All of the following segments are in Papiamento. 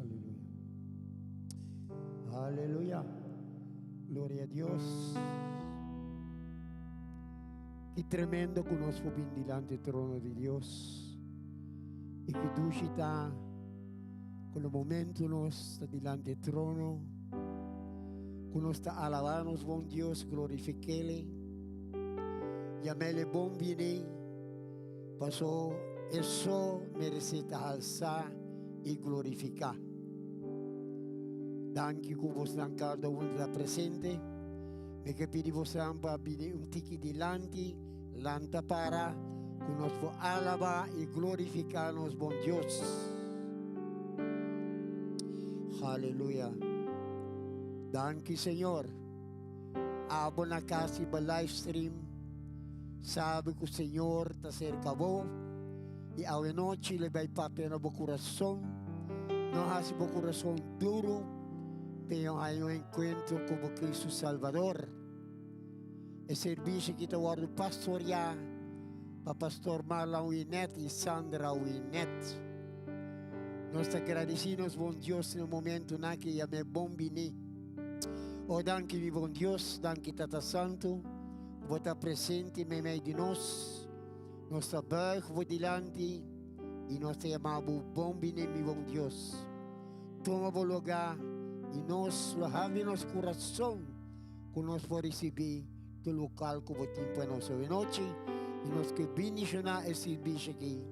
Aleluya. Aleluya. Gloria a Dios. Ki tremendo ku nos por bin dilanti e trono di Dios. I ki dushi ta ku na momento nos ta dilanti e trono, ku nos ta alabá nos bon Dios, glorifik'Ele, yam'Ele bon bini. Paso e so meresé ta halsá i glorifiká. Danki ku bosnan kada un ta presente. Mi ke pidi bosnan pa bini un tiki dilanti, lanta para, ku nos por alabá i glorifiká nos bon Dios. Haleluya. Danki Señor. Abo na kas riba livestream sabi ku Señor ta serka bo i awenochi lo e bai papia na bo kurason. No hasi bo kurason duru p'e haña un enkuentro ku bo Kristu Salbador. E servisio aki ta wòrdu pastoriá pa Pastor Marlon Winet i Sandra Winet. Nos ta gradisí nos bon Dios na e momentunan aki yam'é bon biní. O danki mi bon Dios, danki Tata Santu, ku bo ta presente meimei di nos. Nos ta buig bo dilanti i nos ta yama bo bon bini mi bon Dios. Tuma bo lugá i nos lo habri nos kurason ku nos por risibí tur lokal ku bo tin pa nos awenochi i nos ke bindishoná e sirbishi aki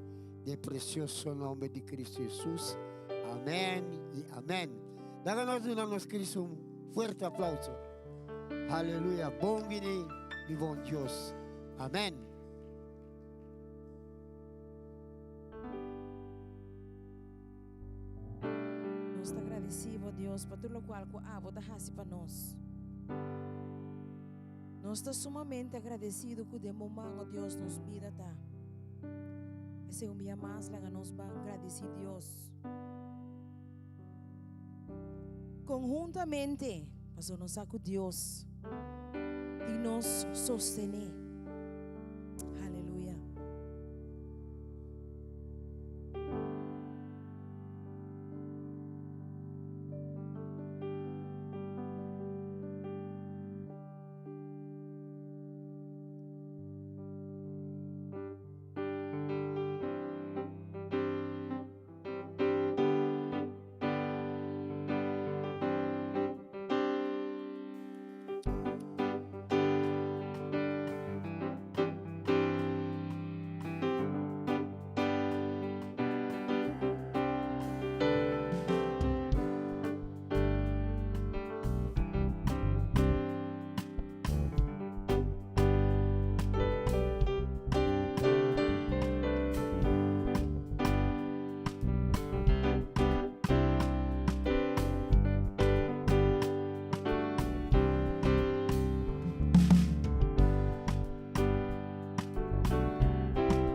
den presioso nomber di Cristo Jesus. Amèn i amèn. Laga nos duna nos Cristo un fuerte aplauso. Aleluya. Bon bini, mi bon Dios. Amen. Nos ta agradecido, Dios, pa tur locual cu abo ta haci pa nos. Nos ta sumamente agradecido cu den bo man, oh Dios, nos bida ta. P'esei un bia mas laga nos ban gradici Dios. Konhuntamente, pasobra nos sa ku Dios tin nos sostené. Aleluya.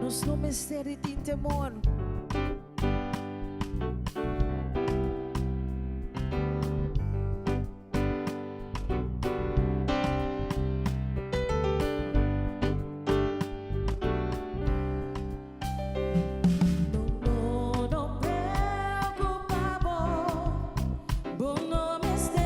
Nos no mester di tin temor. No, no, no preocupa bo, bo no mester.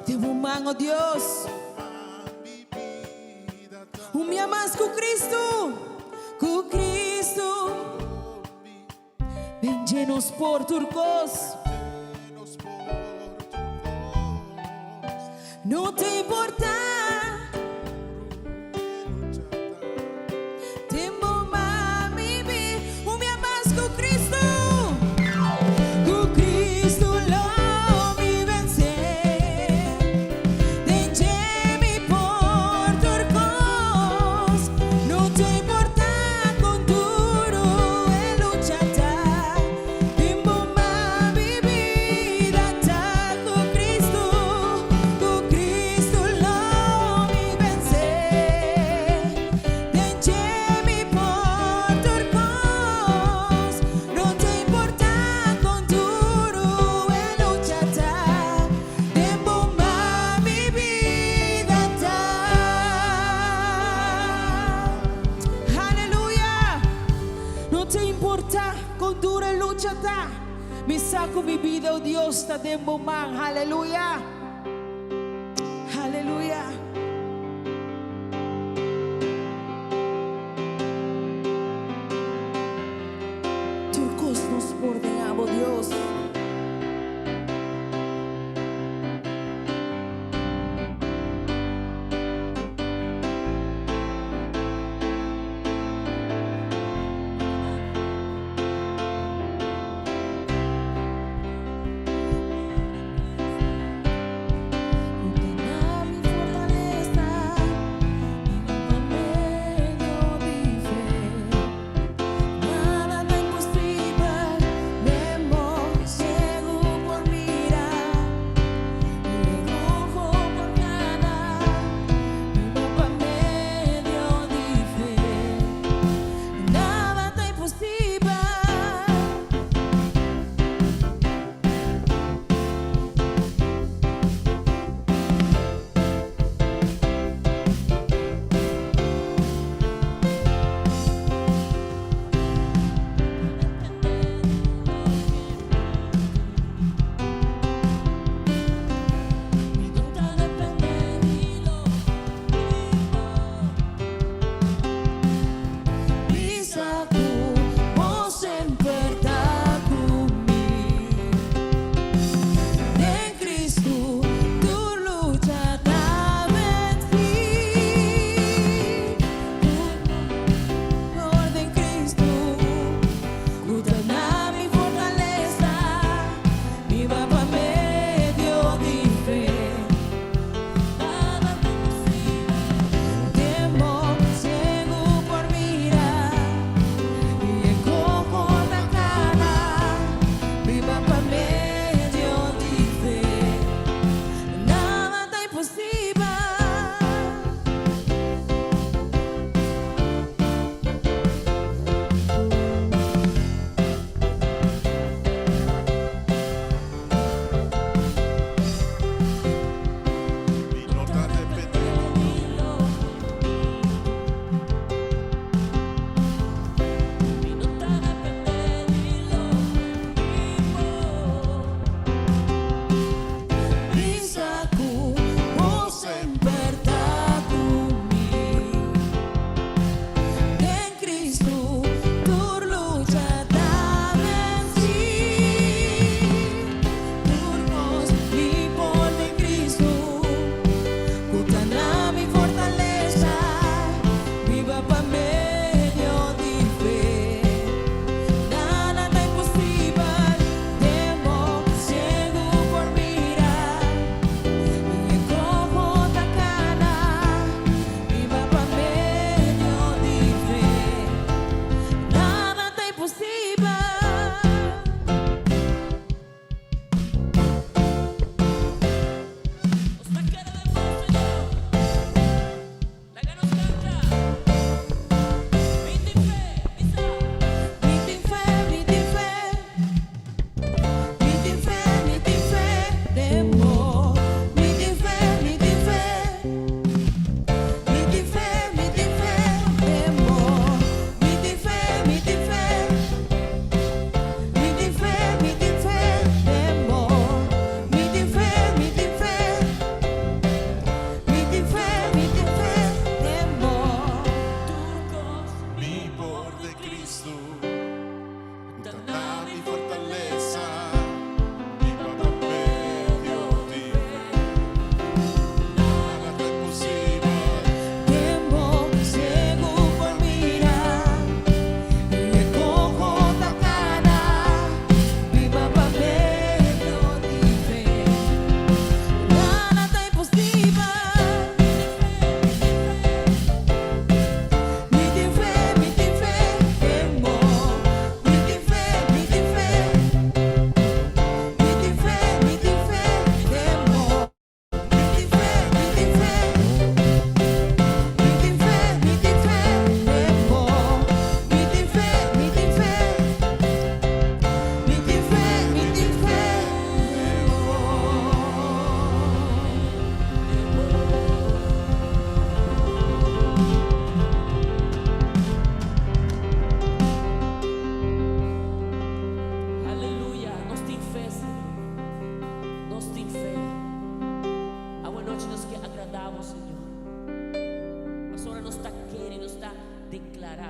Den bo man, oh Dios. Un bia mas ku Cristo, ku Cristo. Den dje nos por tur kos. No ta importa. Den bo man mi bi. Un bia mas ku Cristo, ku Cristo lo mi vense. Den dje mi por tur kos. No ta importa kon duru e lucha ta. Den bo man mi bida ta. Ku Cristo, ku Cristo lo mi vense. Den dje mi por tur kos. No ta importa kon duru e lucha ta. Den bo man mi bida ta. Aleluya! No ta importa kon duru e lucha ta. Mi sa ku mi bida, oh Dios, ta den bo man. Aleluya! Aleluya! Tur kos nos por den abo, Dios. Bo ta na mi fortalesa.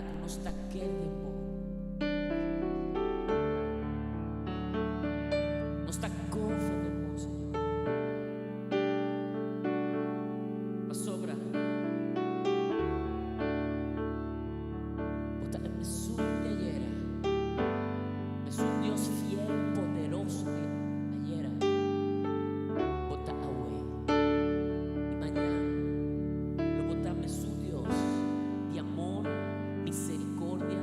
deklará ku nos ta kere den bo. Nos ta konfia den bo, Señor. Pasobra bo ta e mesun di ayera, mesun Dios fiel, poderoso di ayera, bo ta awe i mañan lo bo ta mesun Dios di amor, misericordia.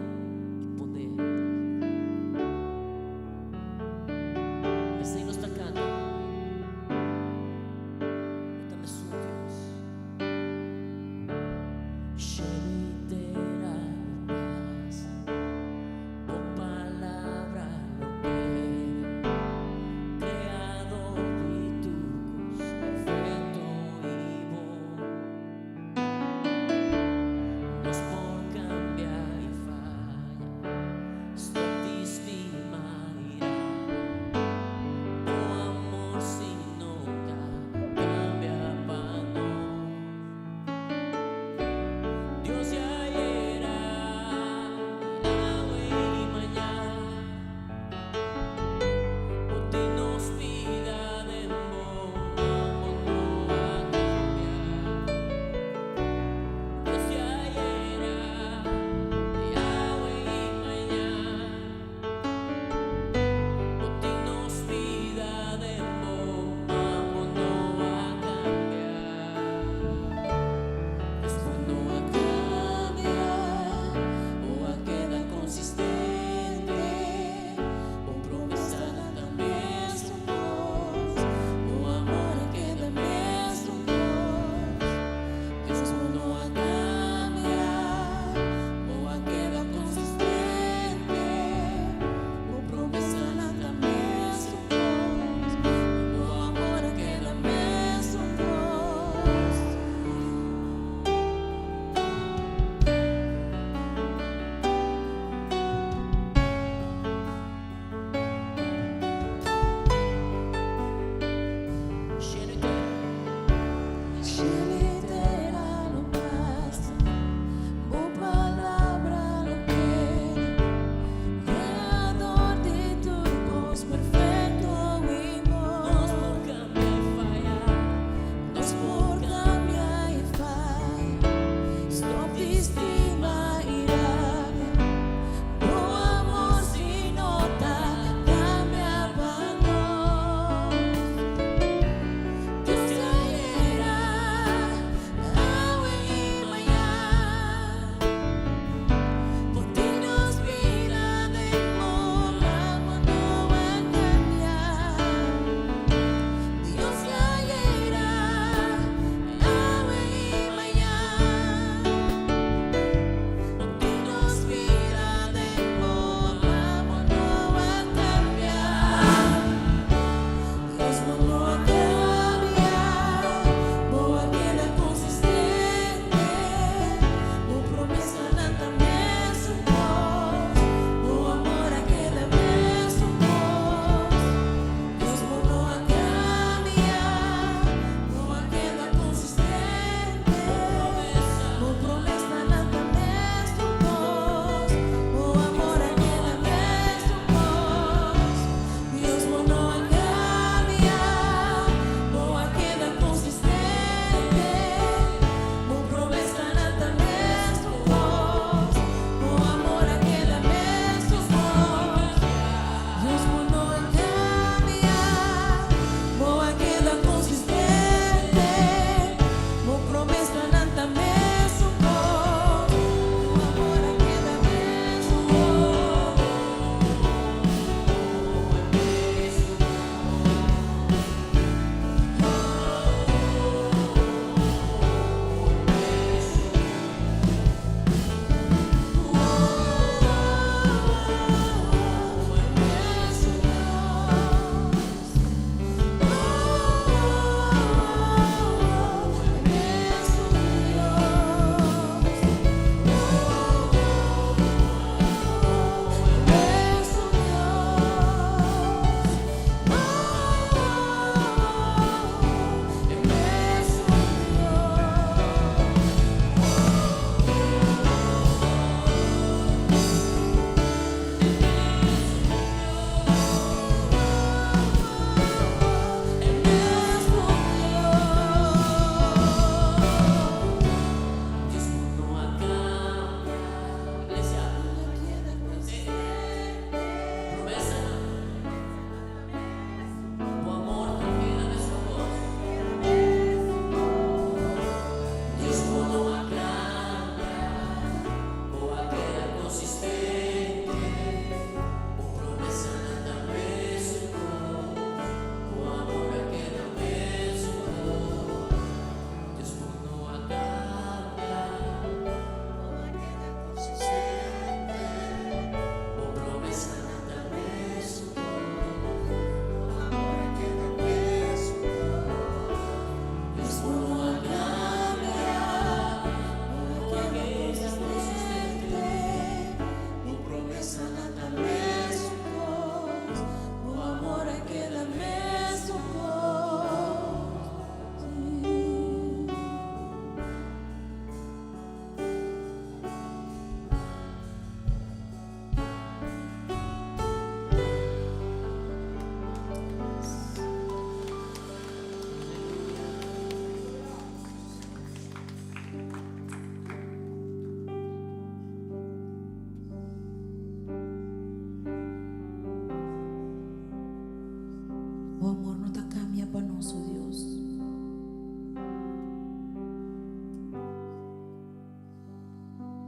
Bo amor no ta cambia pa nos, o Dios.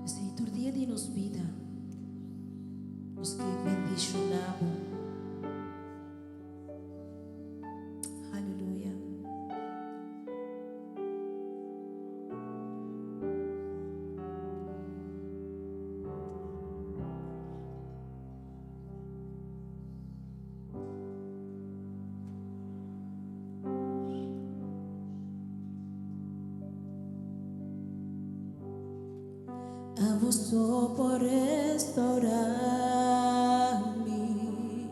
P'esei tur dia di nos bida nos ke bendiciona bo. Aleluya. Abo so por restaura mi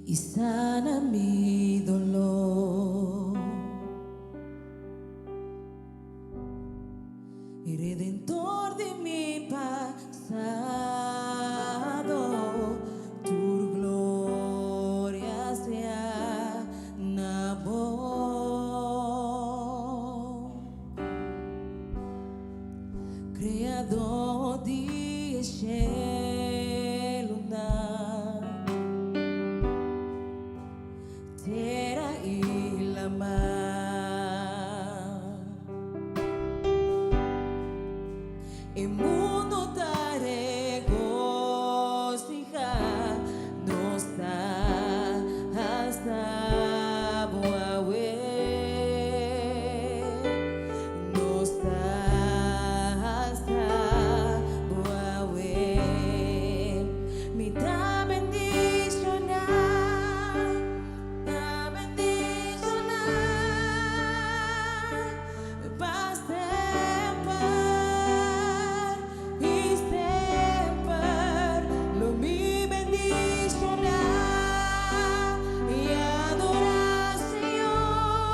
y sana mi dolor. Redentor di mi pasado, tur gloria sea na bo. Creador di cielo, tera y lamar. E mundo ta regocija, nos ta hasta awe. Nos ta hasta awe. Mi ta bendiciona, ta bendiciona, pa semper y semper lo mi bendiciona y adora Señor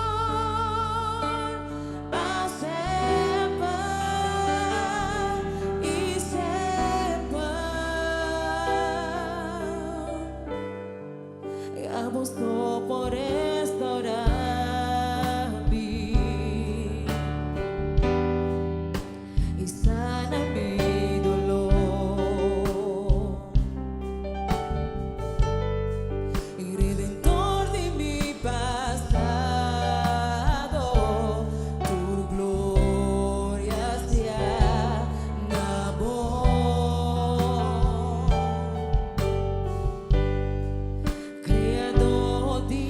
pa semper y semper. Abo so por restaura mi y sana mi dolor. Y redentor di mi pasado, tur gloria sea na bo. Creador di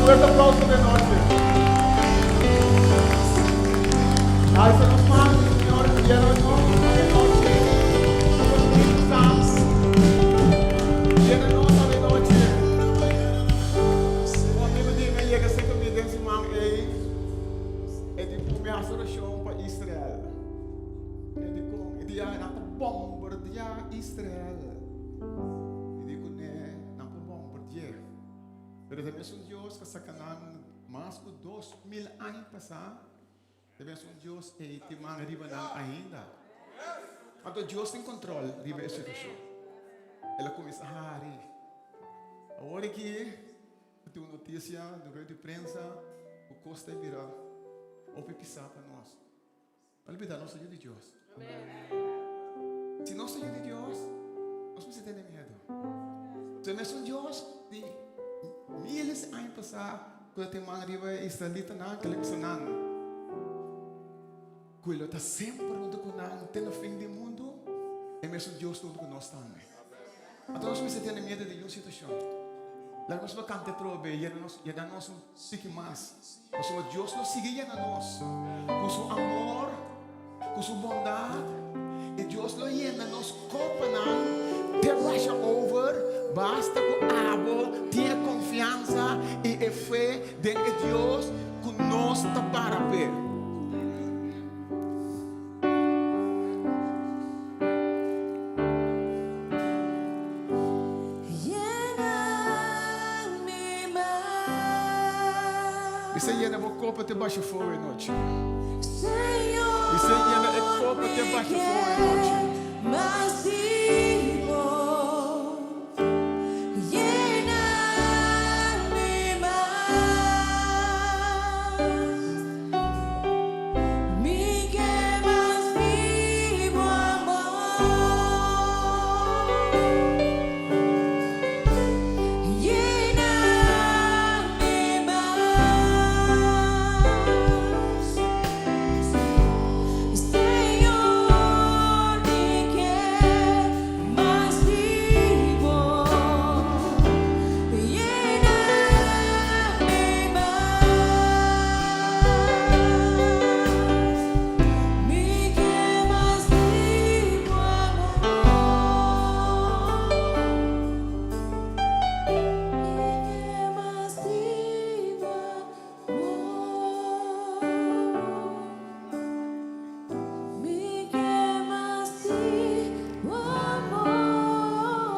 Fuerte aplauso de noche. Alza nos manos, Señor, llena nos de noche. Espíritu Santo, llena nos de noche. Un amigo di mi a yega serka mi den siman ei, e di ku mi hasi orashon pa Israel. E di kon, e di ya nan ta bombardiá Israel. E di kuné nan por bombardié. Pero ta mesun Dios ku a saka nan mas ku 2000 aña pasá, ta mesun Dios ei tin man riba nan ainda. Anto Dios tin kontrol riba e situashon. El a kuminsá hari. Awor aki tin un notisia den rueda di prensa ku kos ta bira hopi pisá pa nos. No olbida nos ta yu di Dios. Si nos ta yu di Dios, nos mester tene miedu. So e mesun Dios di miles di aña pasá ku ta tin man riba e israelitanan, ku el a bisa nan ku e lo ta semper huntu ku nan te na fin di mundu, e mesun Dios ta huntu ku nos tambe. Anto nos mester tene miedu di niun situashon. Laga nos por kanta atrobe, yena nos, yena nos un tiki mas. Pasobra Dios lo sigui yena nos ku su amor, ku su bondat, i Dios lo yena nos kopanan te basha over, basta ku abo tin e konfiansa i e fe den e Dios ku nos ta para p'e. Bisa yena bo kopa te basha for e nochi. Bisa yena e kopa te basha for e nochi.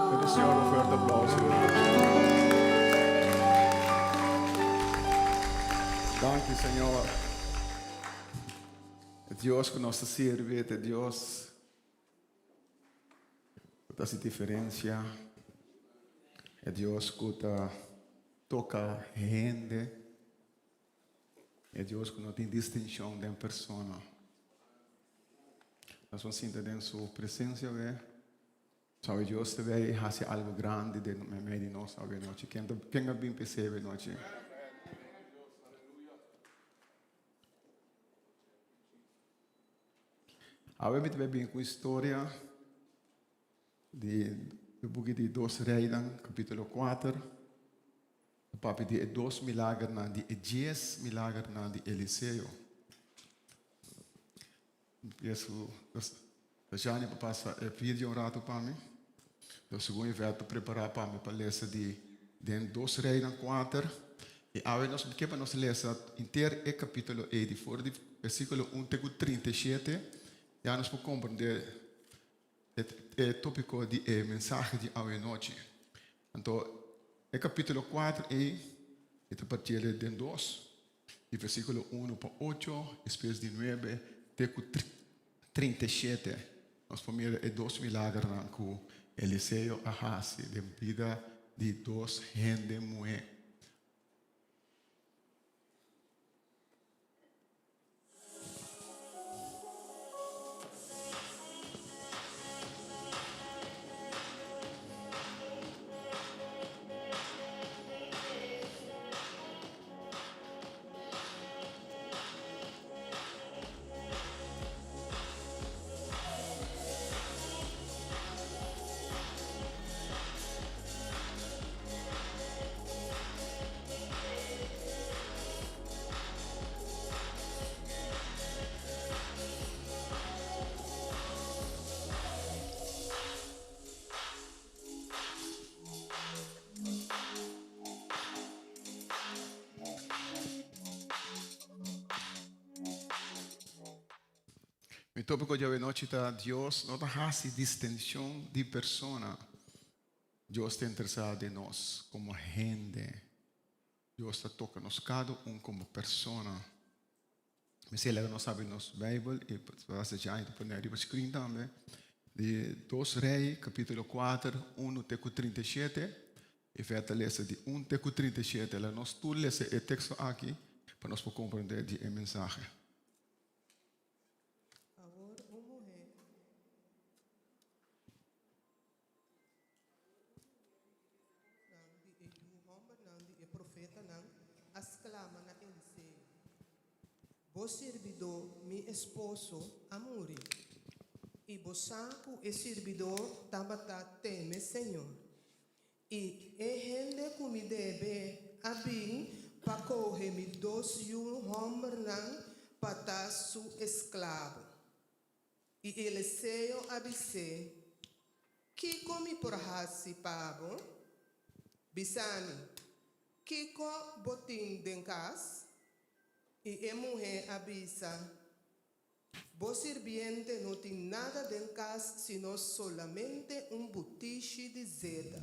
Duna Señor un fuerte aplauso. Danki Señor. E Dios ku nos ta sirbi ta e Dios ku ta hasi diferensia. E Dios ku ta toka hende. E Dios ku no tin distinshon den persona. Nos por sinta den su presensia awe. Sabe Dios ta bay hasi algo grandi den meimei di nos awe nochi. Ken ta ken a bin p'esei awe nochi? Awe mi ta bay bin ku historia di e buki di Dos Reinan kapitulo kuater. Ta papia di e dos milagernan di e dies milagernan di Eliseo. Yesu Jani pa pasa e video un rato pa mi. Entonces segun Yvette ta prepara pa mi pa lesa di den Dos Reinan kuater. I awe nos ke pa nos lesa henter e kapitulo ei di for di versikulo un te ku 37 ya nos por komprende e topiko di e mensahe di awe nochi. Anto e kapitulo kuater ei e ta partiel den dos, di versikulo uno pa ocho, despues di nuebe te ku 37. Nos por mira e dos milagernan ku Eliseo a hasi den bida di dos hende muhé. tópiko djawe nochi ta Dios no ta hasi distinshon di persona. Dios ta interesá den nos komo hende. Dios ta toka nos kada un komo persona. Mester laga nos habri nos Beibel i Pastor Gianni ta pone riba screen tambe. Di Dos Rei kapítulo 4, 1 te ku 37. E vèt ta lesa di 1 te ku 37. Laga nos tur lesa e teksto aki pa nos por komprendé di e mensahe. Awor un muhé. Nan di e yu hòmbernan di e profetanan a sklama na Eliseo, Bo sirbidó, mi esposo, a muri, i bo sa ku e sirbidó tabata teme señor. I e hende ku mi debe a bin pa kohe mi dos yu hòmbernan pa ta su esklabo. I Eliseo a bis'é, Kiko mi por hasi pa bo? Bisa mi, kiko bo tin den kas? I e muhé a bisa, Bo sirbiente no tin nada den kas sino solamente un butishi di zeta.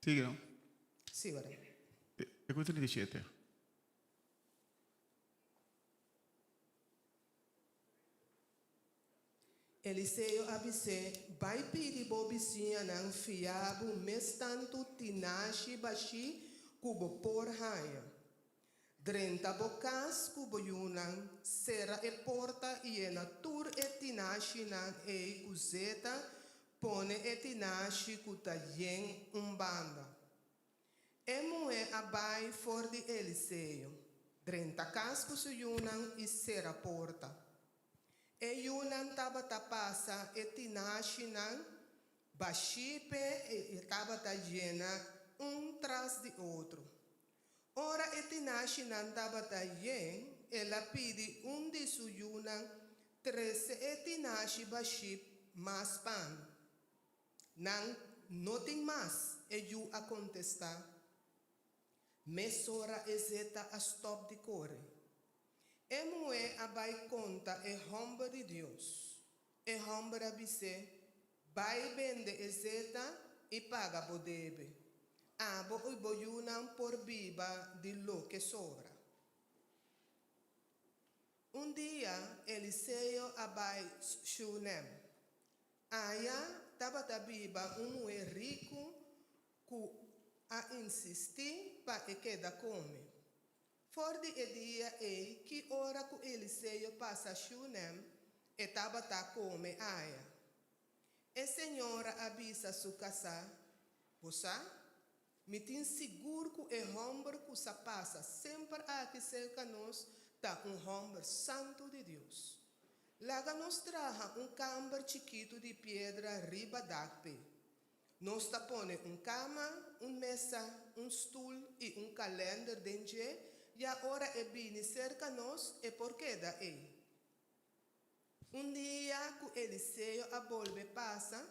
Sigui no. Sí, ora. E ku 37. Eliseo a bis'é, Bai pidi bo bisiñanan fia bo mes tantu tinashi bashí ku bo por haña. Drenta bo kas ku bo yunan, sera e porta i yena tur e tinashinan ei ku zeta, pone e tinashi ku ta yen un banda. E muhé a bai for di Eliseo, drenta kas ku su yunan i sera porta. E yunan tabata pasa e tinashinan bashí p'e i e tabata yena un tras di otro. Ora e tinashinan tabata yen, el a pidi un di su yunan trese e tinashi bashí mas pa mi. Nan no tin mas, e yu a kontestá. Mesora e zeta a stòp di kore. E muhé a bai konta e hòmber di Dios. E hòmber a bis'é, Bai bende e zeta i paga bo debe. Abo i bo yunan por biba di loke sobra. Un dia Eliseo a bai Shunem. Aya tabata biba un muhé riku ku a insistí pa e keda kome. For di e dia ei, ki ora ku Eliseo pasa Shunem, e tabata kome aya. E señora a bisa su kasá, Bo sa, mi tin sigur ku e hòmber ku sa pasa semper aki serka nos ta un hòmber santu di Dios. Laga nos traha un kamber chikitu di piedra riba dak p'e. Nos ta pone un kama, un mesa, un stul i un kalènder den dje, ya ora e bini serka nos e por keda ei. Un dia ku Eliseo a bolbe pasa,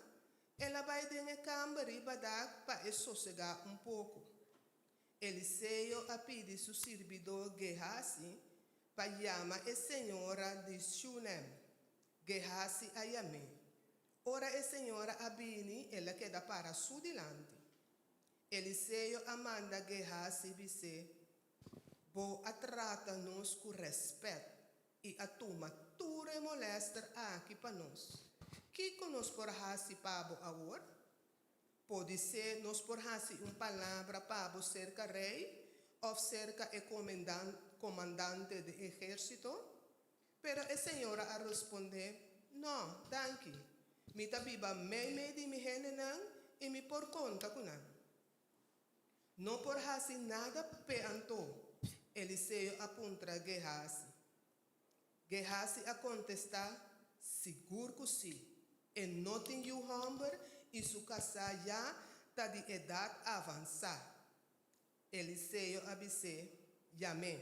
el a bai den e kamber riba dak pa e sosegá un poko. Eliseo a pidi su sirbidó Gehazi pa yama e señora di Shunem. Gehazi a yam'é. Ora e señora a bini, el a keda para su dilanti. Eliseo a manda Gehazi bis'é, Bo a trata nos ku rèspèt i a tuma tur e molèster aki pa nos. Kiko nos por hasi pa bo awor? Podisé nos por hasi un palabra pa bo serka rei òf serka e komandante di ehérsito? Pero e señora a respondé, No, danki. Mi ta biba meimei di mi hendenan i mi por konta ku nan. No por hasi nada p'e anto? Eliseo a puntra Gehazi. Gehazi a kontestá, Sigur ku sí. E no tin yu hòmber i su kasá ya ta di edat avansá. Eliseo a bis'é, Yam'é.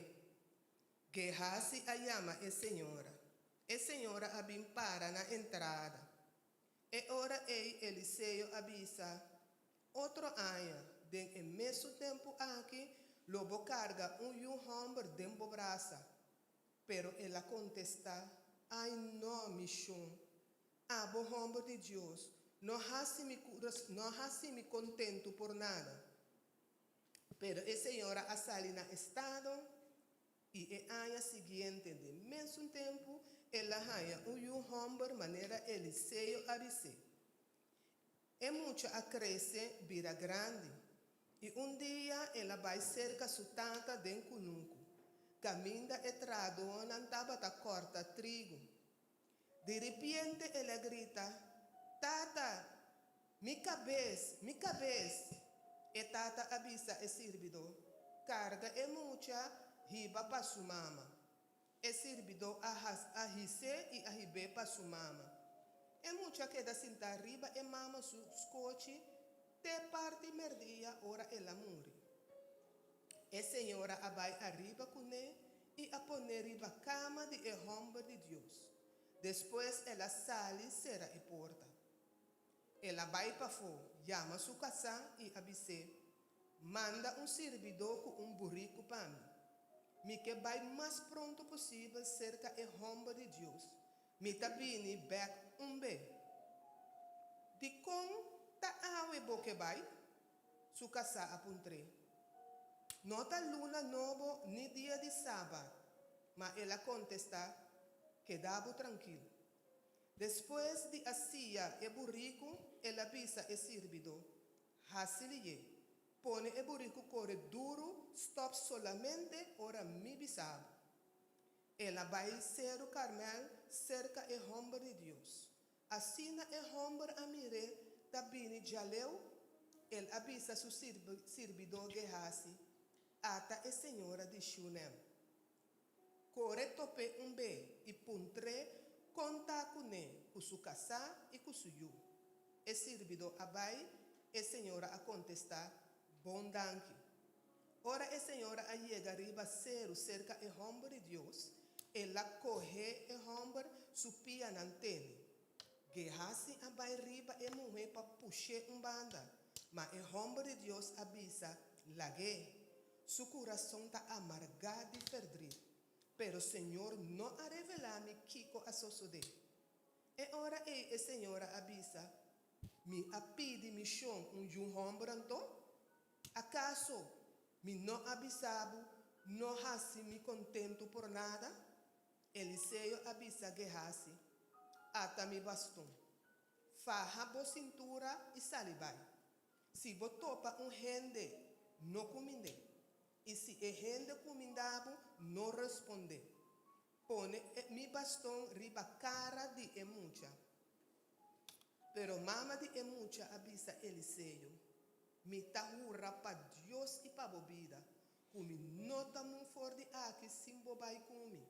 Gehazi a yama e señora. E señora a bin para na entrada. E ora ei Eliseo a bisa, Otro aña, Den e mesun tempu aki lo bo karga un yu hòmber den bo brasa. Pero el a kontestá, Ai no, mi shon! Abo hòmber di Dios, no hasi mi no hasi mi kontentu por nada. Pero e señora a sali na estado, i e aña siguiente den mesun tempu el a haña un yu hòmber manera Eliseo a bis'é. E mucha a krese bira grandi, i un dia el a bai serka su tata den kunuku, kaminda e trahadónan tabata kòrta trigu. Di ripiente el a grita, Tata, mi kabes, mi kabes! E tata a bisa e sirbidó, Karga e mucha hiba pa su mama. E sirbidó a a his'é i a hib'é pa su mama. E mucha a keda sintá riba e mama su skochi te parti mèrdia ora el a muri. E señora a bai ariba kuné i a pon'é riba kama di e hòmber di Dios. Despues el a sali sera e porta. El a bai pafó, yama su kasá i a bis'é, Manda un sirbidó ku un buriku pa mi. Mi ke bai mas pronto posibel serka e hòmber di Dios. Mi ta bini bèk un be. Dikon ta awe bo ke bai? Su kasá a puntr'é. No ta luna nobo ni dia di sabat. Ma el a kontestá, Keda bo trankil. Despues di a sia e buriku, el a bisa e sirbidó, Hasi liye, pone e buriku kore duru, stòp solamente ora mi bisa bo. El a bai Seru Karmel serka e hòmber di Dios. Asina e hòmber a mir'é ta bini djaleu, el a bisa su sirbidó Gehasi, Ata e señora di Shunem. Kore top'é un be i puntr'é kon ta kuné ku su kasá i ku su yu. E sirbidó a bai, e señora a kontestá, Bon danki. Ora e señora a yega riba seru serka e hòmber di Dios, el a kohe e hòmber su pianan tene. Gehasi a bai riba e muhé pa push'é un banda, ma e hòmber di Dios a bisa, Lag'é! Su kurason ta amargá di ferdrit, pero Señor no a revelá mi kiko a sosodé. E ora ei e señora a bisa, Mi a pidi mi shon un yu hòmber anto? Akaso mi no a bisa bo no hasi mi kontentu por nada? Eliseo a bisa Gehasi, Ata mi baston. Faha bo sintura i sali bai. Si bo topa un hende, no kumind'é, i si e hende kumindá bo, no respond'é. Pone e mi baston riba kara di e mucha. Pero mama di e mucha a bisa Eliseo, Mi ta hura pa Dios i pa bo bida, ku mi no ta mun for di aki sin bo bai ku mi.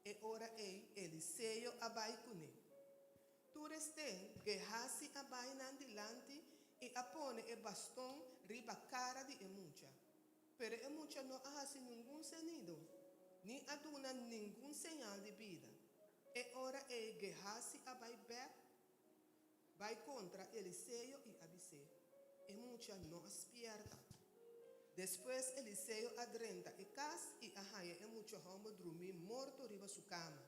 E ora ei Eliseo a bai kuné. Tur esten, Gehasi a bai nan dilanti i a pone e baston riba kara di e mucha. Pero e mucha no a hasi ningun senido, ni a duna ningun señal di bida. E ora ei Gehasi a bai bèk bai kontra Eliseo i a bis'é, E mucha no a spièrta. Despues Eliseo a drenta e kas i a haña e mucha hòmber drumí morto riba su kama.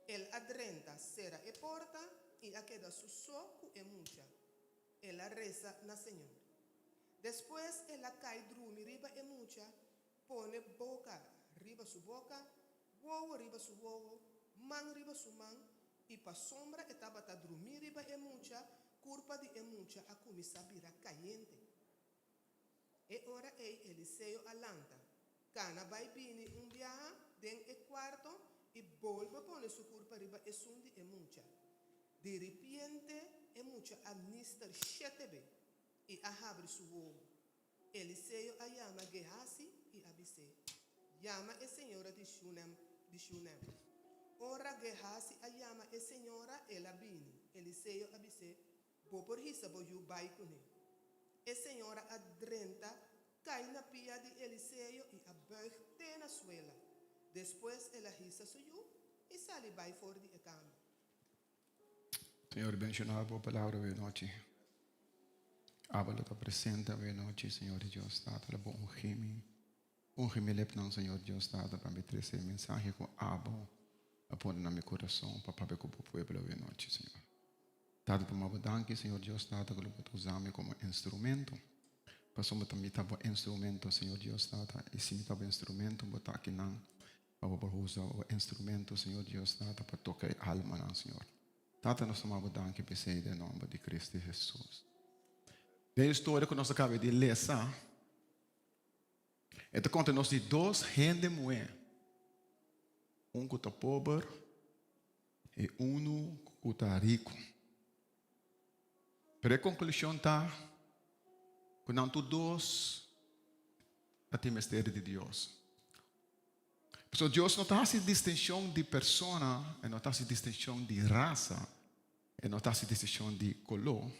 El a drenta, sera e porta i a keda su so ku e mucha. El a resa na Señor. Despues el a kai drumi riba e mucha, pone boka riba su boka, wowo riba su wowo, man riba su man, i pasobra e tabata drumí riba e mucha, kurpa di e mucha a kuminsá bira kayente. E ora ei Eliseo a lanta, kana bai bini un biaha den e kuarto i bolbe pone su kurpa riba esun di e mucha. Di ripiente e mucha a nister shete be i a habri su wowo. Eliseo a yama Gehasi i a bis'é, Yama e señora di Shunem di Shunem. Ora Gehasi a yama e señora, el a bini. Eliseo a bis'é, Bo por hisa bo yu bai kuné. E señora a drenta, kai na pia di Eliseo i a buig te na suela. Despues el a hisa su yu i sali bai for di e kamer. Señor, benshoná bo palabra awe nochi. Abo lo ta presente awe nochi, Señor Dios Tata, lo bo ungi mi, ungi mi lepnan, Señor Dios Tata, pa mi trece e mensahe cu abo a pone na mi curason pa papia cu bo pueblo awe nochi, Señor. Tata, tuma bo danki, Señor Dios Tata, cu lo bo ta usa mi como instrumento, pasobra ta mi ta bo instrumento, Señor Dios Tata, y si mi ta bo instrumento, bo ta akinan pa bo por usa bo instrumento, Señor Dios Tata, pa toca e almanan, Señor. Tata nos ta maba danki p'esei den nomber di Cristo Jesus. Den e historia ku nos a kaba di lesa, e ta konta nos di dos hende muhé, un ku ta pober i unu ku ta riku. Pero e konklushon ta ku nan tur dos ta tin mester di Dios. Pasobra Dios no ta hasi distinshon di persona, e no ta hasi distinshon di rasa, e no ta hasi distinshon di koló.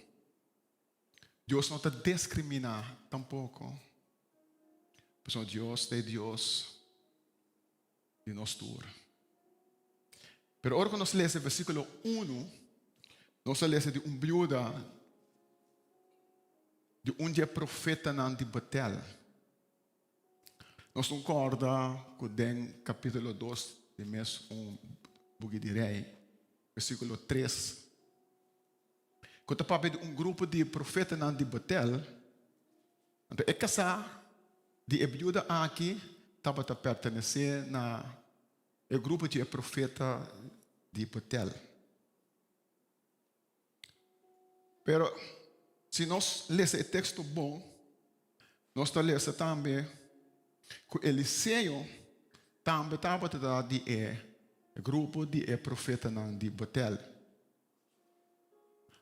Dios no ta diskriminá tampoko. Pasobra Dios ta e Dios di nos tur. Pero ora ku nos lesa e versíkulo unu, nos ta lesa di un biuda di un di e profetanan di Betel. Nos no kòrda ku den kapítulo dos di mes un buki di Rei, versíkulo tres, ku ta papia di un grupo di profetanan di Betel. Anto e kasá di e biuda aki tabata pertenesé na e grupo di e profeta di Betel. Pero si nos lesa e teksto bon, nos ta lesa tambe ku Eliseo tambe tabata ta di e grupo di e profetanan di Betel.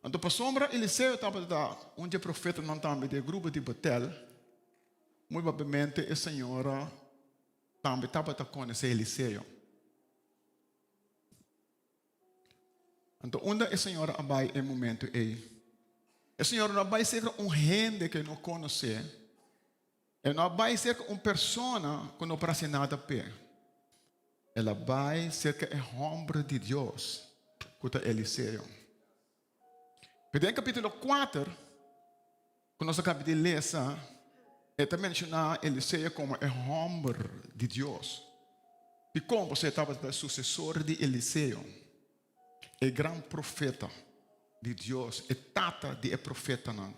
Anto pasobra Eliseo tabata ta un di e profetanan tambe di e grupo di Betel, muy probablemente e señora tambe tabata konosé Eliseo. Anto unda e señora a bai e momento ei? E señora no a bai serka un hende ku e no konosé. E no a bai serka un persona ku no por hasi nada p'e. El a bai serka e hòmber di Dios, ku ta Eliseo. Pero den kapítulo kuater, ku nos a kaba di lesa, e ta menshoná Eliseo komo e hòmber di Dios. Dikon? Pasobra e tabata e susesor di Eliseo, e gran profeta di Dios, e tata di e profetanan.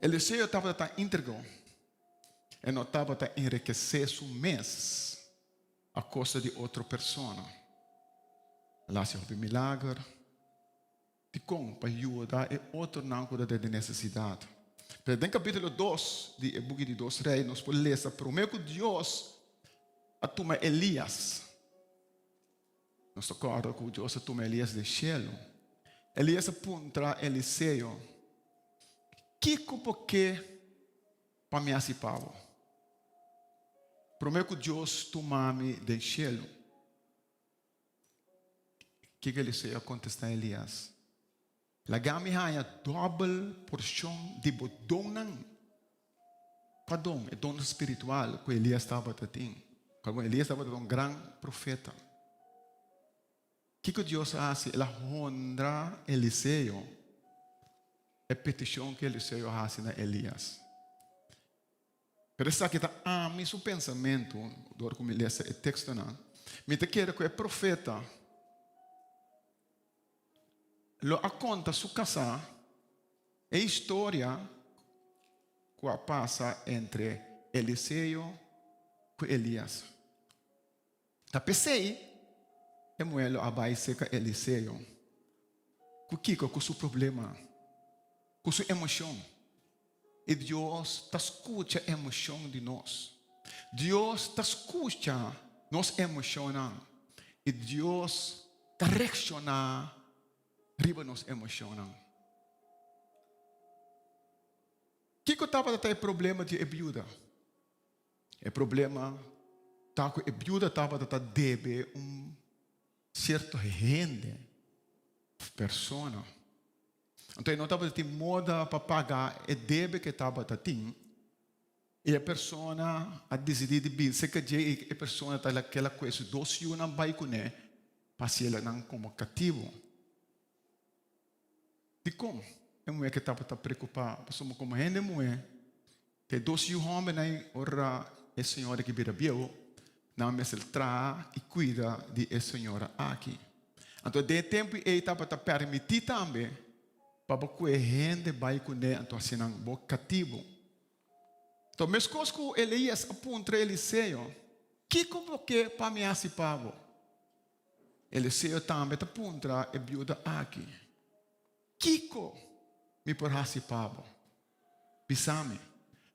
Eliseo tabata tan íntegro, e no tabata enrikesé su mes a kosta di otro persona. El a hasi hopi milager. Dikon? Pa yuda e otronan ku ta den nesesidat. Pero den kapítulo dos di e buki di Dos Rei nos por lesa promé ku Dios a tuma Elías. Nos ta kòrda ku Dios a tuma Elías den shelu. Elías a puntra Eliseo, Kiko bo ke pa mi hasi pa bo? Promé ku Dios tuma mi den shelu. Kiko Eliseo a kontestá Elias? Laga mi haña dòbel porshon di bo donnan. Kua don? E don spiritual ku Elias tabata tin. Kua Elias tabata un gran profeta. Kiko Dios a hasi? El a honra Eliseo e petishon ku Eliseo a hasi na Elias. Pero esaki ta ami su pensamentu dor ku mi lesa e tekstonan. Mi ta kere ku e profeta lo a konta su kasá e historia ku a pasa entre Eliseo ku Elias. Ta p'esei e muhé lo a bai serka Eliseo. Ku kiko? Ku su problema, ku su emoshon. I Dios ta skucha emoshon di nos. Dios ta skucha nos emoshonnan. I Dios ta reakshoná riba nos emoshonnan. Kiko tabata ta e problema di e biuda? E problema ta ku e biuda tabata ta debe un sierto hende òf persona. Anto e no tabata tin moda pa paga e debe ku e tabata tin. I e persona a disidí di bin serka dje i e persona ta keda ku e su dos yunan bai kuné pa hasiel nan komo katibu. Dikon? e muhé ke tabata preokupá? Pasobra komo hende muhé, te dos yu hòmbernan ora e señora ke bira bieu, nan mester traha i kuida di e señora aki. Anto den e tempu ei tabata pèrmití tambe pa bo kue hende bai kuné anto hasi nan bo katibu. Anto meskos ku Elías a puntra Eliseo, Kiko bo ke pa mi hasi pa bo? Eliseo tambe ta puntra e biuda aki, Kiko mi por hasi pa bo? Bisa mi.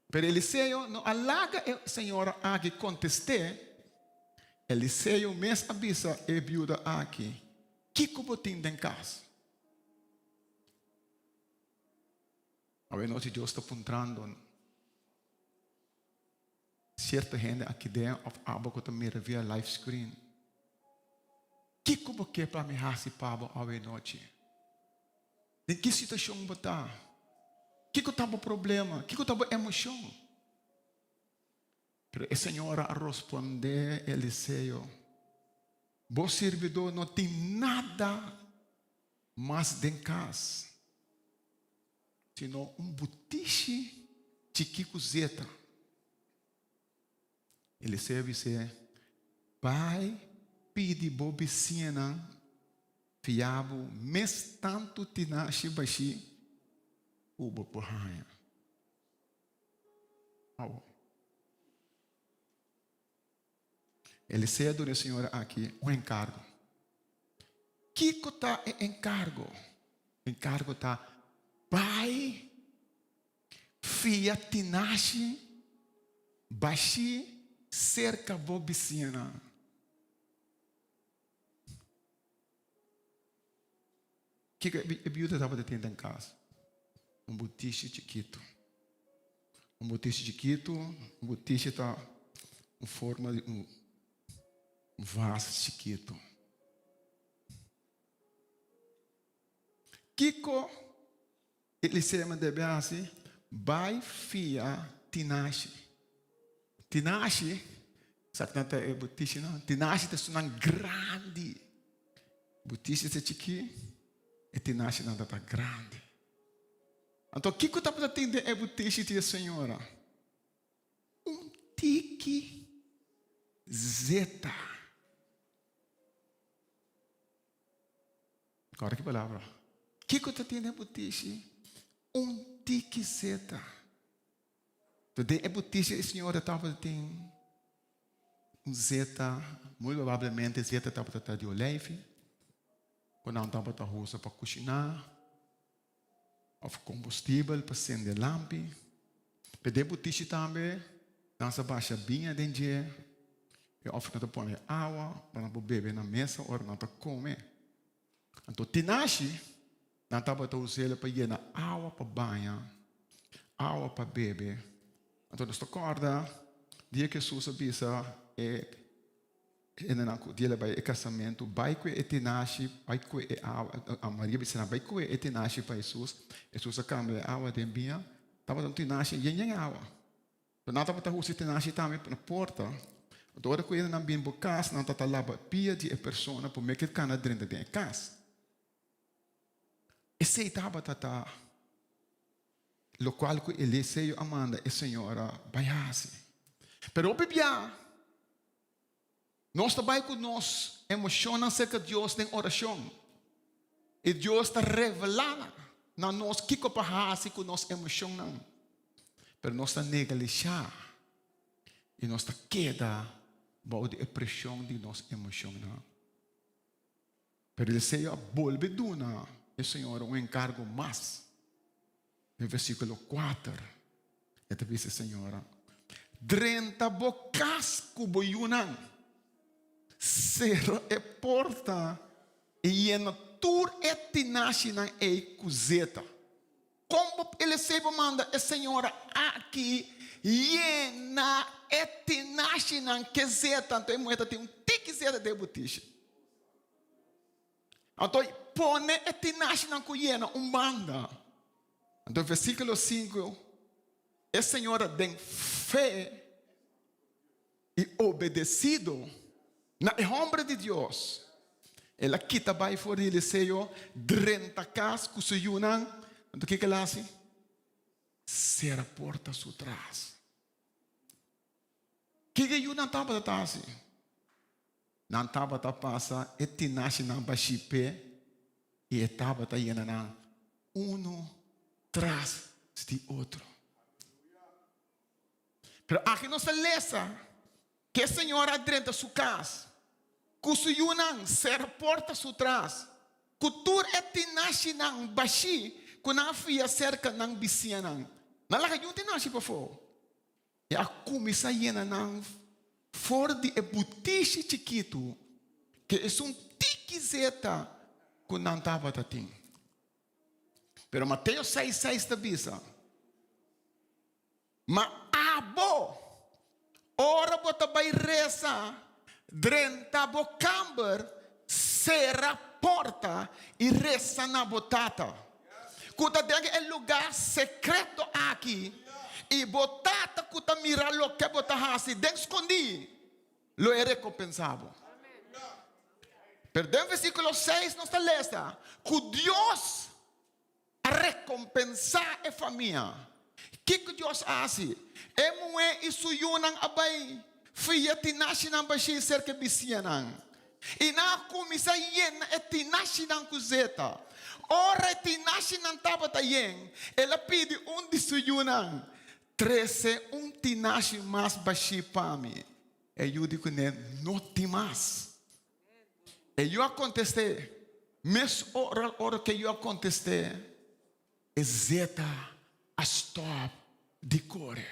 Pero Eliseo no a laga e señora aki kontest'é. Eliseo mes a bisa e biuda aki, Kiko bo tin den kas? Awe nochi Dios ta puntrando Cierto hende aki den of abo cu ta mira via live screen. Kico bo ke pa mi haci pa bo awe nochi? Den ki situacion bo ta? Kico ta bo problema? Kico ta bo emocion? Pero e señora a rosponde Eliseo, Bo sirbidor no tin nada mas den cas. Sino un butishi chikí ku zeta. Eliseo a bis'é, Bai pidi bo bisiñanan fia bo mes tantu tinashi bashí ku bo por haña. Awor, Eliseo a duna e señora aki un enkargo. Kiko ta e enkargo? Enkargo ta bai fia tinashi bashí serka bo bisiñanan. Kiko e biuda tabata tin den kas? Un butishi chikitu. Un butishi chikitu, un butishi ta un forma di un vas chikitu. Kiko Eliseo debe hasi? Bai fia tinashi. Tinashi, sa ki nan ta e butishi nan? Tinashi ta esunnan grandi. Butishi ta chikí, e tinashinan ta ta grandi. Anto kiko tabata tin den e butishi di e señora? Un tiki zeta. Kòrda ki palabra. Kiko ta tin den e butishi? Un tiki zeta. Anto den e butishi di e señora tabata tin un zeta, muy probablemente zeta tabata ta di olijfi, ku nan tabata usa pa kushiná òf kombustibel pa sende lampi. Pero den butishi tambe nan sa basha biña den dje i òf nan ta pone awa pa nan por bebe na mesa ora nan ta kome. Anto tinashi nan tabata us'el pa yena awa pa baña, awa pa bebe. Anto nos ta kòrda dia ku Hesus a bisa e hendenan ku dia el a bai e kasamentu, bai kue e tinashi, bai kue e awa. Maria a bisa nan, bai kue e tinashi pa Hesus. Hesus a kambia e awa den biña. Tabata un tinashi yen yen awa. Pero nan tabata usa e tenashi tambe na porta. Anto ora ku nan bin bo kas, nan tabata laba pia di e persona promé ku e kana drenta den e kas. Esei tabata ta lokual ku Eliseo a manda e señora bai hasi. Pero hopi bia nos ta bai ku nos emoshonnan serka Dios den orashon. I Dios ta revelá na nos kiko pa hasi ku nos emoshonnan. Pero nos ta neglishá i nos ta keda bou di e preshon di nos emoshonnan. Pero Eliseo a bolbe duna e señora un enkargo mas. Den versíkulo kuater e ta bisa e señora, Drenta bo kas ku bo yunan, sera e porta i yena tur e tinashinan ei ku zeta. Kon bo Eliseo por manda e señora aki yena e tinashinan ku zeta? Anto e muhé ta tin un tiki zeta den e butishi. Anto pone e tinashinan ku yena un banda. Anto versíkulo sinku, e señora den fe i obedesido na e hòmber di Dios, el a kita bai for di Eliseo, drenta kas ku su yunan. Anto kiko el a hasi? Sera porta su tras. Kiko e yunan tabata ta hasi? Nan tabata pasa e tinashinan bashí p'e i e tabata yena nan unu tras di otro. Pero aki nos ta lesa ku e señora a drenta su kas ku su yunan sera porta su tras ku tur e tinashinan bashí ku nan a fia serka nan bisiñanan. Nan laga yun tinashi pafó. E a kuminsá yena nan for di e butishi chikitu ku esun tiki zeta ku nan tabata tin. Pero Mateo seis seis ta bisa, Ma abo, ora bo ta bai resa, drenta bo kamber, sera porta i resa na bo Tata, ku ta den e lugá sekreto aki, i bo Tata ku ta mira loke bo ta hasi den skondí, lo e rekompensá bo. Pero den versíkulo seis nos ta lesa ku Dios a rekompensá e famia. Kiko Dios a hasi? E muhé i su yunan a bai fia tinashinan bashí serka e bisiñanan, i nan a kuminsá yena e tinashinan ku zeta. Ora e tinashinan tabata yen, el a pidi un di su yunan, Trese un tinashi mas bashí pa mi. E yu di kuné, No tin mas. E yu a kontest'é, Mes ora ora ku e yu a kontest'é, e zeta a stòp di kore.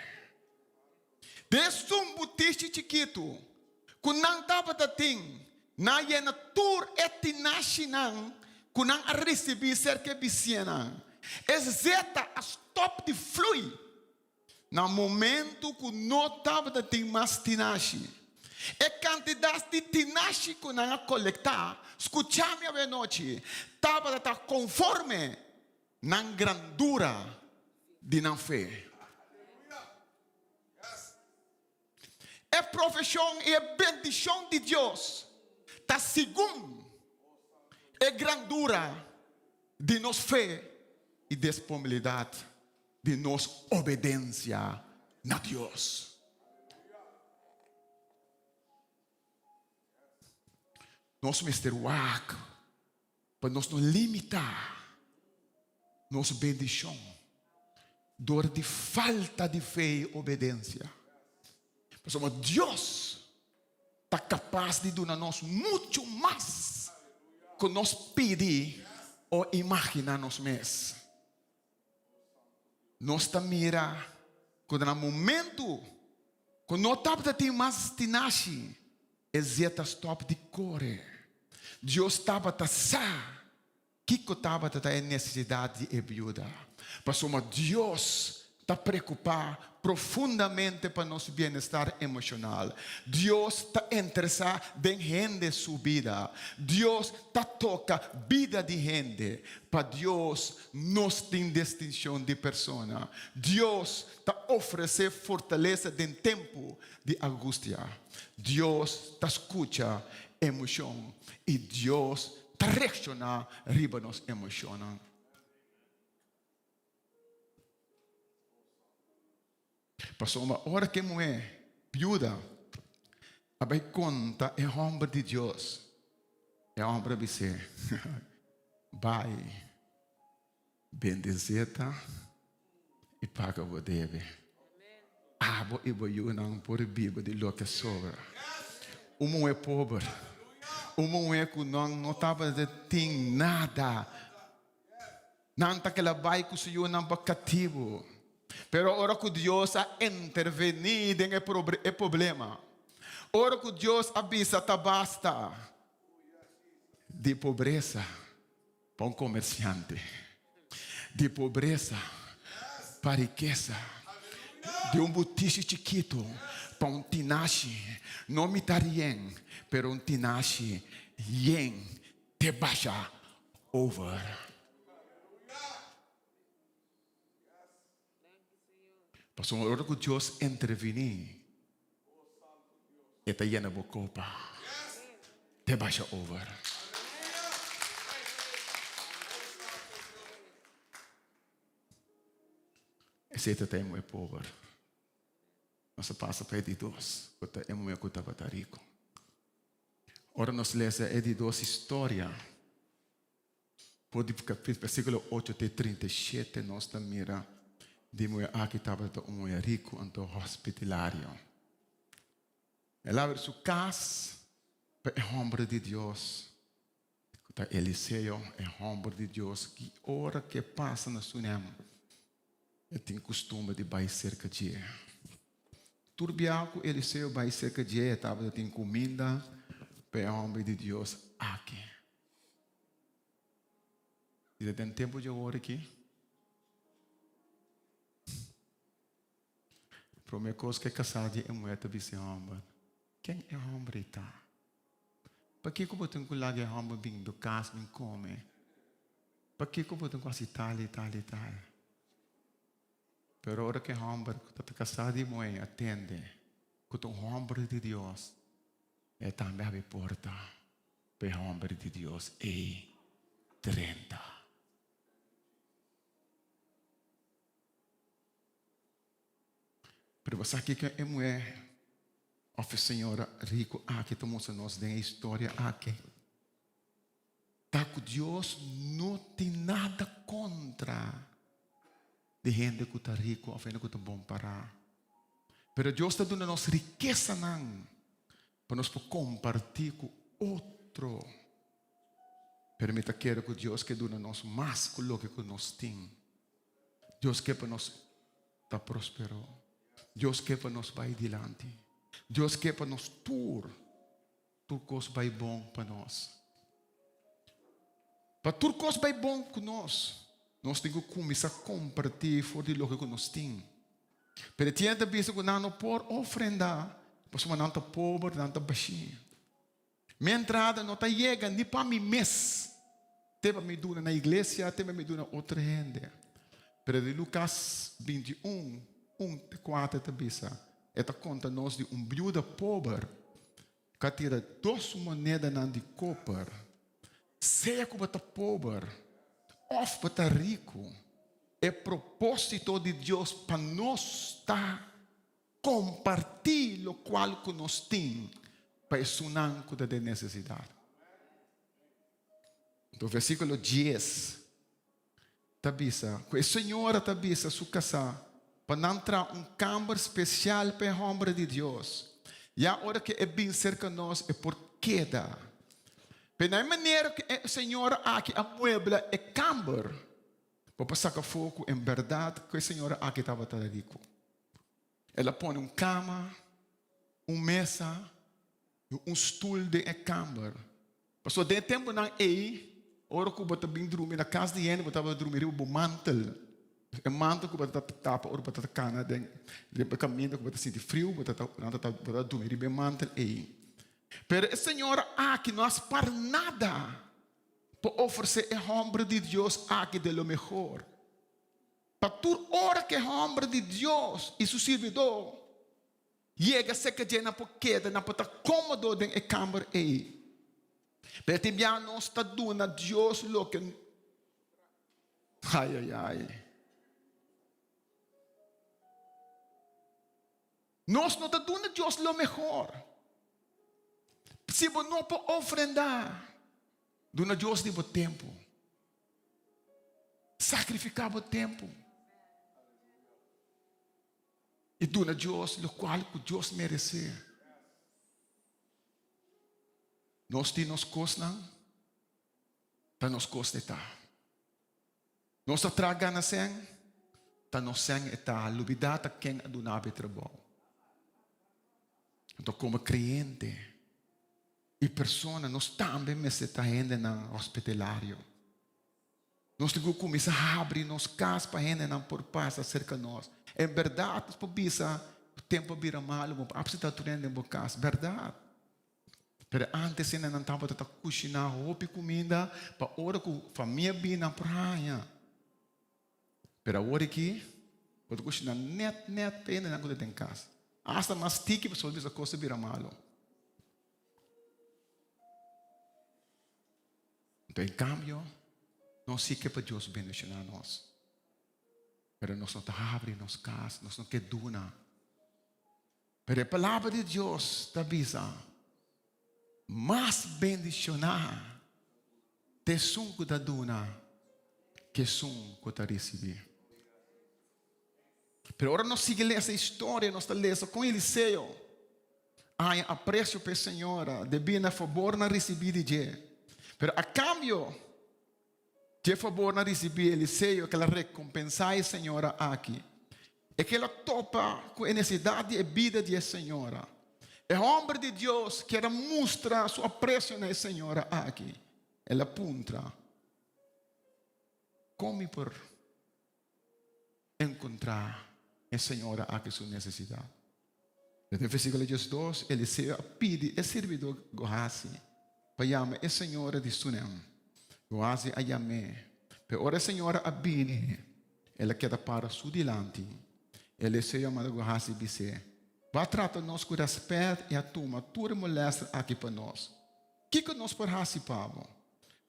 Den esun butishi chikitu ku nan tabata tin, nan a yena tur e tinashinan ku nan a risibí serka e bisiñanan. E zeta a stòp di flui. Na momento ku no tabata tin mas tinashi, e kantidat di tinashi ku nan a kolektá, skucha mi awenochi, tabata ta konforme nan grandura di nan fe. E provishon i e bendishon di Dios ta segun e grandura di nos fe i disponibilidat di nos obedensia na Dios. Nos mester wak pa nos no limitá nos bendishon dor di falta di fe i obedensia. Pasobra Dios ta kapas di duna nos muchu mas ku nos pidi o imaginá nos mes. Nos ta mira ku na momentu ku no tabata tin mas tinashi, e zeta stòp di kore. Dios tabata sa kiko tabata ta e nesesidat di e biuda, pasobra Dios ta preokupá profundamente pa nos bienestar emoshonal. Dios ta interesá den hende su bida. Dios ta toka bida di hende. Pa Dios nos tin distinshon di persona. Dios ta ofresé fortalesa den tempu di angustia. Dios ta skucha emoshon i Dios ta reakshoná riba nos emoshonnan. Pasobra ora ku e muhé biuda a bai konta e hòmber di Dios, e hòmber a bis'é, Bai, bende zeta i paga bo debe. Abo i bo yunan por biba di loke sobra. Un muhé pober, un muhé ku nan no tabata tin nada. Nan ta keda bai ku su yunan pa katibu. Pero ora ku Dios a intervení den e problema, ora ku Dios a bisa ta basta di pobresa pa un komersiante, di pobresa pa rikesa, di un butishi chikitu pa un tinashi, no mitar yen, pero un tinashi yen Te basha over. Pasobra ora ku Dios intervini, E ta yena bo kopa. Te basha over. Esei ta ta e muhé pober. Nos a pasa pa e di dos, ku ta e muhé ku tabata riku. Ora nos lesa e di dos historia, for di versíkulo ocho te 37, nos ta mira di muhé aki tabata un muhé riku anto hospitilario. El a abri su kas pa e hòmber di Dios, ku ta Eliseo, e hòmber di Dios, ki ora ku e pasa na Sunem, e tin kustumber di bai serka dje. Tur bia ku Eliseo bai serka dje, e tabata tin kuminda pa e hòmber di Dios aki. I ta den tempu dje ora aki. Promé kos ku e kasá di e muhé ta bisa e hòmber, Ken e hòmber ei ta? Pakiko bo tin ku laga e hòmber bin bo kas bin kome? Pakiko bo tin ku hasi tal i tal i tal? Pero ora ku e hòmber ku ta kasá di e muhé a tende ku ta un hòmber di Dios, e tambe habri porta pa e hòmber di Dios ei drenta. Pero bo sa kiko e muhé òf e señora riku aki ta mustra nos den e historia aki? Ta ku Dios no tin nada kontra di hende ku ta riku òf hende ku ta bon pará. Pero Dios ta duna nos rikesanan pa nos por kompartí ku otro. Pero mi ta kere ku Dios ke duna nos mas ku loke ku nos tin. Dios ke pa nos ta prospero. Dios ke pa nos bai dilanti. Dios ke pa nos tur, tur kos bai bon pa nos. Pa tur kos bai bon ku nos, nos tin ku kuminsá kompartí for di loke ku nos tin. Pero e tienda ta bisa ku nan no por ofrendá pasobra nan ta pober, nan ta bashí. Mi entrada no ta yega ni pa mi mes, te pa mi duna na iglesia, te pa mi duna otro hende. Pero di Lucas 21, un te kuater ta bisa, e ta konta nos di un biuda pober ku a tira dos monedanan di koper. Sea ku bo ta pober òf bo ta riku, e propósito di Dios pa nos ta Kompartí lokual ku nos tin pa esunnan ku ta den nesesidat. Anto versíkulo dies ta bisa ku e señora ta bisa su kasá pa nan traha un kamber spesial pa e hòmber di Dios, ya ora ku e bin serka nos e por keda. Pero na e manera ku e señora aki a muebla e kamber, bo por saka afó ku en bèrdat ku e señora aki tabata riku. El a pone un kama, un mesa i un stul den e kamber. Pasobra den e tempunan ei, ora ku bo ta bin drumi na kas di hende, bo tabata drumi riba bo mantel. E mantel ku bo ta tapa ora bo ta kana den e kaminda ku bo ta sinti friu, bo ta drumi riba e mantel ei. Pero e señora aki no a spar nada pa ofresé e hòmber di Dios aki de lo mehor. Pa tur ora ku e hòmber di Dios i su sirbidó yega serka dje, nan por keda, nan por ta kómodo den e kamber ei. Pero tin bia nos ta duna Dios loke. Ai, ai, ai. Nos no ta duna Dios lo mehor. Si bo no por ofrendá, duna Dios di bo tempu. Sacrifica bo tempo y duna Dios locual cu Dios merece. Nos tin nos cosnan, ta nos cos e ta. Nos ta traha gana sen, ta nos sen e ta. Lubida ta ken a duna bo e trabou. Anto como creyente I persona, nos tambe mester ta hendenan hospitalario. Nos tin ku kuminsá habri nos kas pa hendenan por pasa serka nos. En bèrdat, nos por bisa ku tempu a bira malu, bo por apseptá tur hende den bo kas. Bèrdat. Pero ántes hendenan tabata ta kushiná hopi kuminda pa ora ku famia bini nan por haña. Pero awor aki, bo ta kushiná nèt nèt pa hendenan ku ta den kas. Asta mas tiki pasobra bisa kos ta bira malu. Anto en kambio, nos si ke pa Dios bendishoná nos. Pero nos no ta habri nos kas, nos no ke duna. Pero e palabra di Dios ta bisa, Mas bendishoná ta esun ku ta duna ku esun ku ta risibí. Pero ora nos sigui lesa e historia, nos ta lesa kon Eliseo a haña apresio pa e señora debí na fabornan risibí di dje. Pero a kambio dje fabornan risibí, Eliseo kel a rekompensá e señora aki. E kel a topa ku e nesesidat di e bida di e señora. E hòmber di Dios kier a mustra su apresio na e señora aki. El a puntra, Kon mi por enkontrá e señora aki su nesesidat? Den versíkulo 12, Eliseo a pidi e sirbidó Gohazi pa yama e señora di Sunem. Gohazi a yam'é, pero ora e señora a bini, el a keda para su dilanti. Eliseo a manda Gohazi bis'é, Bo a trata nos ku rèspèt i a tuma tur e molèster aki pa nos. Kiko nos por hasi pa bo?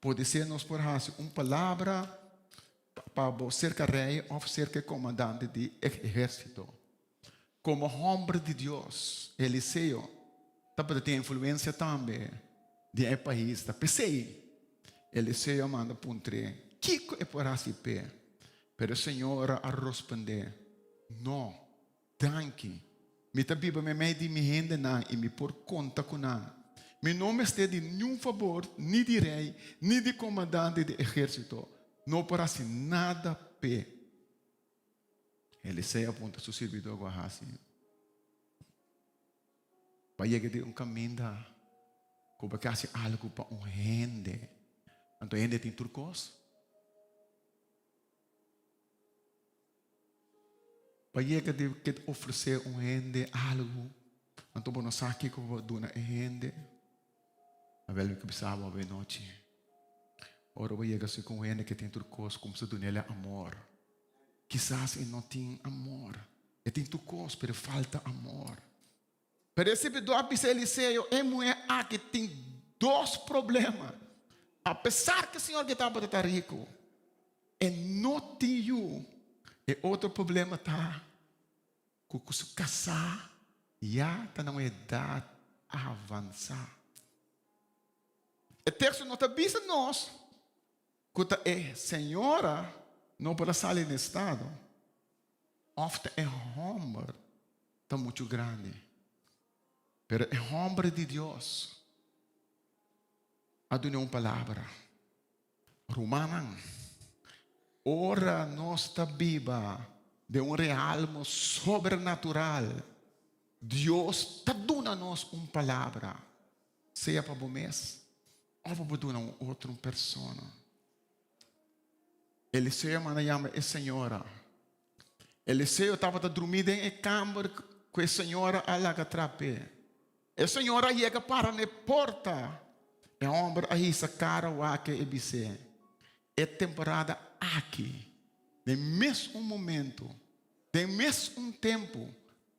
Podisé nos por hasi un palabra pa bo serka rei òf serka e komandante di ehérsito. Komo hòmber di Dios, Eliseo tabata tin influensia tambe den e pais. Ta p'esei Eliseo a manda puntr'é kiko e por hasi p'e. Pero e señora a rospondé, No, danki. Mi ta biba meimei di mi hendenan i mi por konta ku nan. Mi no mester di niun fabor ni di rei ni di komandante di ehérsito. No por hasi nada p'e. Eliseo a puntra su sirbidó Guahazi, Bo a yega di un kaminda ku bo ke hasi algu pa un hende, anto e hende tin tur kos? Bo a yega di ke ofresé un hende algu, anto bo no sa kiko bo duna e hende? Awel mi ke bisa bo awe nochi, ora bo yega si ku un hende ke tin tur kos, kumsa dun'el e amor. Kisas e no tin amor. E tin tur kos, pero e falta amor. Pero e sirbidó a bisa Eliseo, E muhé aki tin dos problema. Apesar ku e señor ke tabata ta riku, e no tin yu. E otro problema ta ku ku su kasá ya ta na un edat avansá. E teksto no ta bisa nos Ku ta e señora no por a sali na estado òf ta e hòmber ta muchu grandi. Pero e hòmber di Dios a dun'é un palabra. Rumannan, ora nos ta biba den un realmo sobrenatural, Dios ta duna nos un palabra, sea pa bo mes Òf bo por duna un otro persona. Eliseo a manda yama e señora. Eliseo tabata drumí den e kamber ku e señora a laga trap'é. E señora a yega para na e porta. E hòmber a hisa kara wak e bis'é, E temporada aki, den mes un momento, den mes un tempu,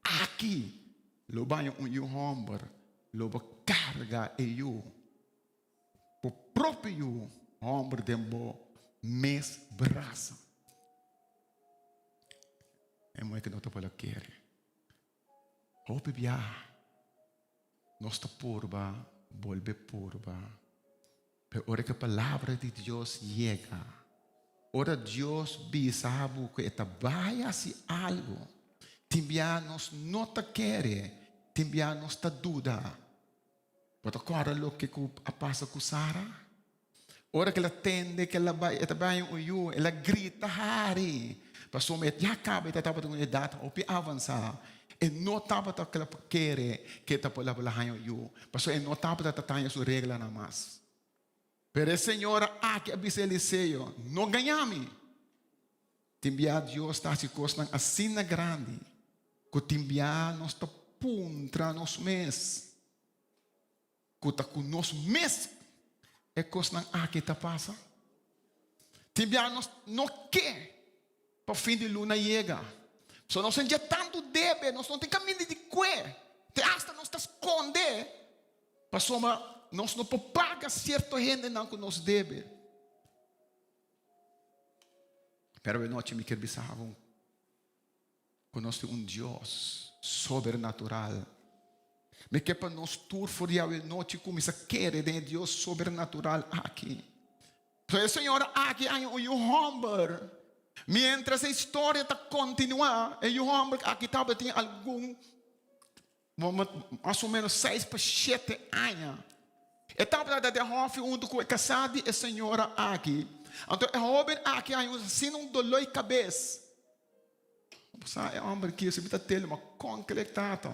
aki lo baña un yu hòmber Lo bo karga e yu, bo propio yu hòmber den bo mes brasa. E muhé ku no ta por kere. Hopi biaha nos ta purba, bolbe purba, pero ora ku e palabra di Dios yega, ora Dios bisa bo ku e ta bai hasi algu, tin biaha nos no ta kere, tin biaha nos ta duda. Bo ta kòrda loke ku a pasa ku Sara? Ora ku el a tende ku el a bai, e ta bai un yu, el a grita hari, pasobra e ya kaba e ta tabata ku un edat hopi avansá. E no tabata kla pa kere ku e ta por a haña un yu, pasobra e no tabata ta taña su reglanan mas. Pero e señora aki a bisa Eliseo, No gaña mi! Tin bia Dios ta hasi kosnan asina grandi ku tin bia nos ta puntra nos mes ku ta ku nos mes e kosnan aki ta pasa. Tin bia nos no ke pa fin di luna yega. So nos a tantu debe, nos no tin kaminda di kue, te asta nos ta skonde pasobra nos no por paga sierto hendenan ku nos debe. Pero e nochi mi kier bisa bo. Ku nos tin un Dios sobernatural. Mi ke pa nos tur for di awe nochi kuminsá kere den e Dios sobernatural aki. So e señora aki haña un yu hòmber. Miéntras e historia ta kontinuá, e yu hòmber aki tabatin algun, mas o ménos seis pa shete aña. E tabata den hòfi huntu ku e kasá di e señora aki. Anto e hóben aki haña asina un doló di kabes. Bo sa e hòmber ki esei ta tele ma kon kila e tata.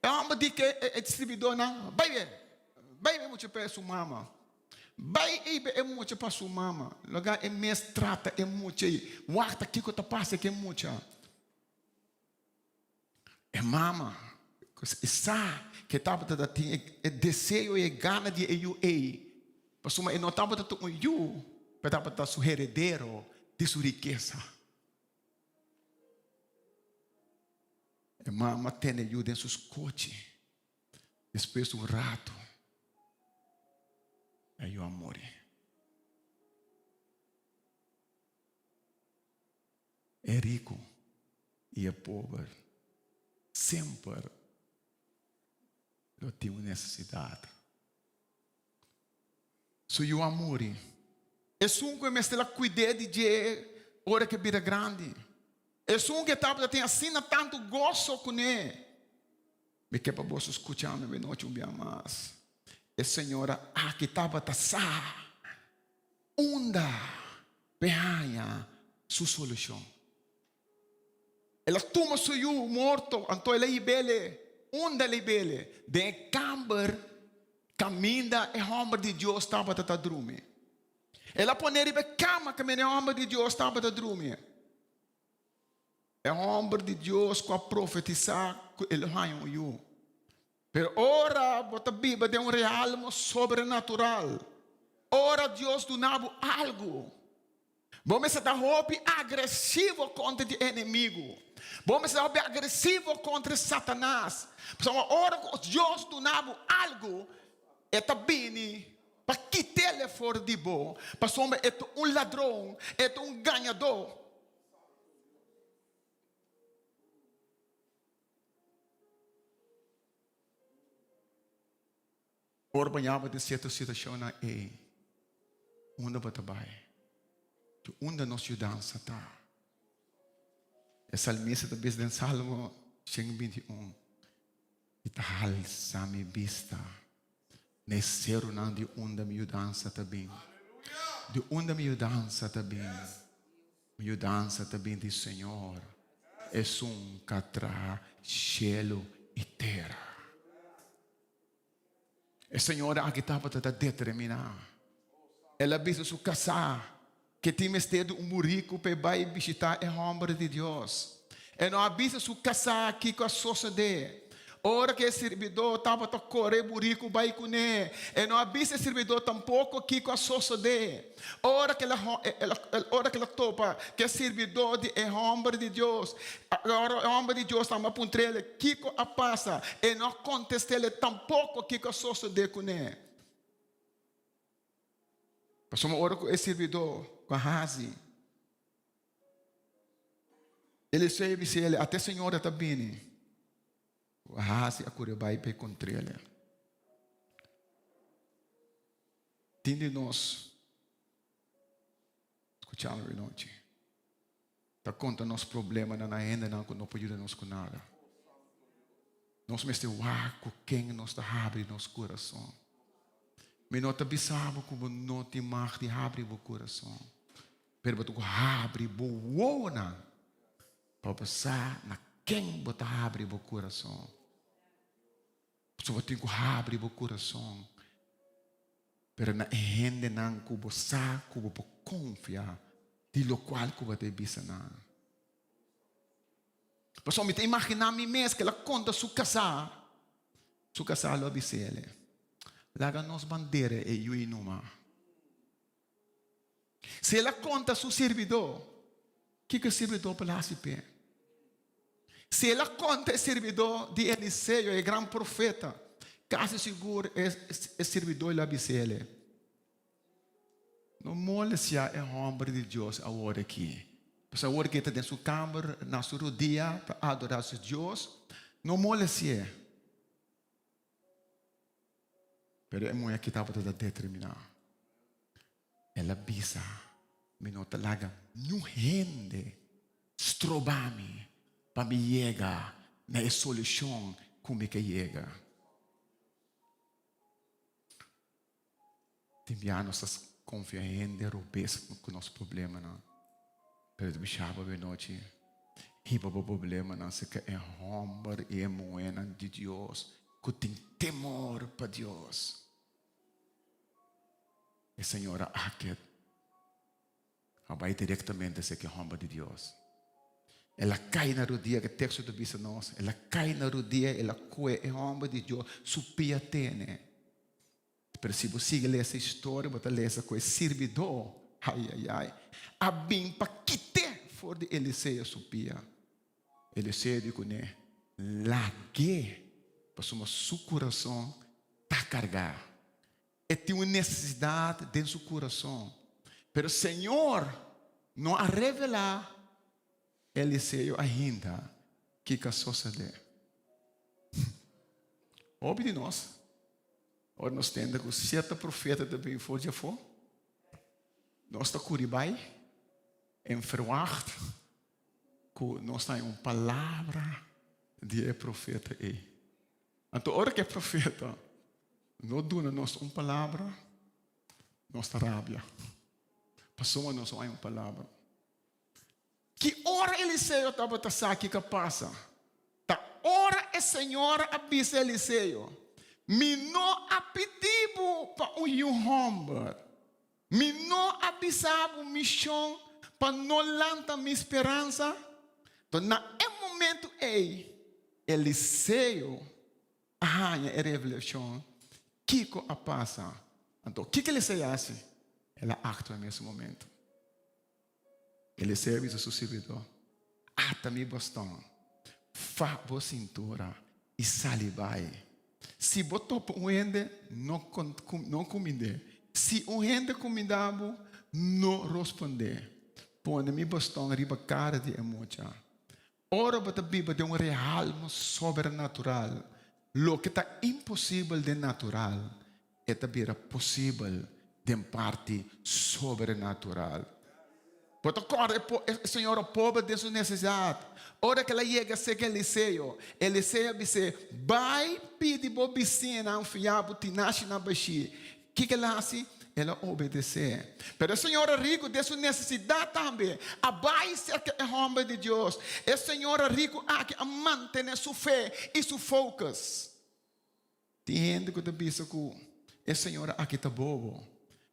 E hòmber di ke e distribuidornan, Bai be, bai be mucha pa su mama. Bai ei be e mucha pa su mama. Loga e mes trata e mucha ei. Wak ta kiko ta pasa ku e mucha. E mama e sa ku e tabata ta tin e deseo i e gana di e yu ei, pasobra e no tabata ta un yu, pero tabata su heredero di su rikesa. E mama tene yu den su skochi. Despues di un ratu, e yu a muri. E riku i e pober semper lo tin un nesesidat. Su yu a muri. Esun ku e mester a kuid'é di dje ora ku e bira grandi. Esun ku e tabata tin asina tantu goso kuné. Mi ke pa boso skucha mi benochi un bia mas. E señora aki tabata sa unda p'e haña su solushon. El a tuma su yu morto, anto el a hib'el. Unda el a hib'el? Den e kamber kaminda e hòmber di Dios tabata ta drumi. El a pon'é riba e kama kaminda e hòmber di Dios tabata drumi. E hòmber di Dios ku a profetisá ku el lo haña un yu. Pero ora bo ta biba den un realmo sobrenatural, ora Dios duna bo algu, bo mester ta hopi agresivo kontra di enemigu. Bo mester ta hopi agresivo kontra Satanas. Pasobra ora ku Dios duna bo algu, e ta bini pa kit'el for di bo, pasobra e ta un ladron, e ta un gañadó. Ora bo yama den sierto situashonnan ei, unda bo ta bai? Di unda nos yudansa ta? E salmista ta bisa den Salmo 121, Mi ta halsa mi bista na e serunan di unda mi yudansa ta bin. Di unda mi yudansa ta bin? Mi yudansa ta bin di Señor, esun ka traha shelu i tera. E señora aki tabata ta determiná. El a bisa su kasá ke tin mester di un buriku pa e bai bishitá e hòmber di Dios. E no a bisa su kasá kiko a sosodé. Ora ku e sirbidó tabata kore e buriku bai kuné, e no a bisa e sirbidó tampoko kiko a sosodé. Ora ku ora ku el a topa ku e sirbidó di e hòmber di Dios, ora e hòmber di Dios tambe a puntr'el kiko a pasa, e no a kontest'el tampoko kiko a sosodé kuné. Pasobra ora ku e sirbidó ku a hasi. Eliseo a bisa el, Ata e señora ta bini. Gehazi a kore bai pa e kontr'el. Tin di nos, skucha mi nochi, ta konta nos problemanan na hendenan ku no por yuda nos ku nada. Nos mester wak ku ken nos ta habri nos kurason. Mi no ta bisa bo ku bo no tin mag di habri bo kurason. Pero bo ta ku habri bo wowonan pa bo sa na ken bo ta habri bo kurason. Pasobra bo tin ku habri bo kurason, pero na e hendenan ku bo sa ku bo por konfia di lokual ku bo ta bisa nan. Pasobra mi ta imaginá mi mes ku el a konta su kasá, su kasá lo a bis'el, Laga nos bandera e yu ei numa. Si el a konta su sirbidó, kiko e sirbidó por hasi p'e? Si el a konta e sirbidó di Eliseo, e gran profeta, kasi sigur e sirbidó lo a bisa el, No molestiá e hòmber di Dios awor aki. Pues awor ku e ta den su kamber na su rodia ta adorá su Dios, no molesti'é. Pero e muhé aki tabata ta determiná. El a bisa, Mi no ta laga niun hende stroba mi pa mi yega na e solushon ku mi ke yega. Tin bia nos ta konfia hende robes ku nos problemanan. Pero ta bisa bo benochi, hiba bo problemanan serka e hòmber i e muhénan di Dios ku tin temor pa Dios. E señora Aket a bai direktamente serka e hòmber di Dios. El a kai na rudia, ke teksto ta bisa nos, el a kai na rudia, el a kue e hòmber di Dios su pia tene. Pero si bo sigui lesa e historia, bo ta lesa ku e sirbidó, ai, ai, ai, a bin pa kit'é for di Eliseo su pia. Eliseo di kuné, Lag'é, pasobra su kurason ta kargá. E tin un nesesidat den su kurason. Pero Señor no a revelá Eliseo ainda kiko a sosodé. Hopi di nos, ora nos tende ku sierto profeta ta bin for di afó, nos ta kuri bai en ferwagt ku nos ta haña un palabra di e profeta ei. Anto ora ku e profeta no duna nos un palabra, nos ta rabia, pasobra nos no haña un palabra. Ki ora Eliseo tabata sa kiko a pasa? Ta ora e señora a bisa Eliseo, Mi no a pidi bo pa un yu hòmber. Mi no a bisa bo mishon pa no lanta mi speransa? Anto na e momentu ei, Eliseo a haña e revelashon kiko a pasa. Anto kiko Eliseo a hasi? El a aktua e mesun momentu. Eliseo a bisa su sirbidó, Ata mi boston, fa bo sintura i sali bai. Si bo topa un hende, no no kumind'é. Si un hende kumindá bo, no rospondé. Pone mi boston riba kara di e mucha. Ora bo ta biba den un realmo sobrenatural, loke ta imposibel den natural, e ta bira posibel den parti sobrenatural. Bo ta kòrda e e señora pober den su nesesidat. Ora ku el a yega serka Eliseo, Eliseo a bis'é, Bai pidi bo bisiñanan fiá bo tinashi na bashí. Kiko el a hasi? El a obedesé. Pero e señora riku den su nesesidat tambe a bai serka e hòmber di Dios. E señora riku aki a mantené su fe i su focus. Tin hende ku ta bisa ku e señora aki ta bobo.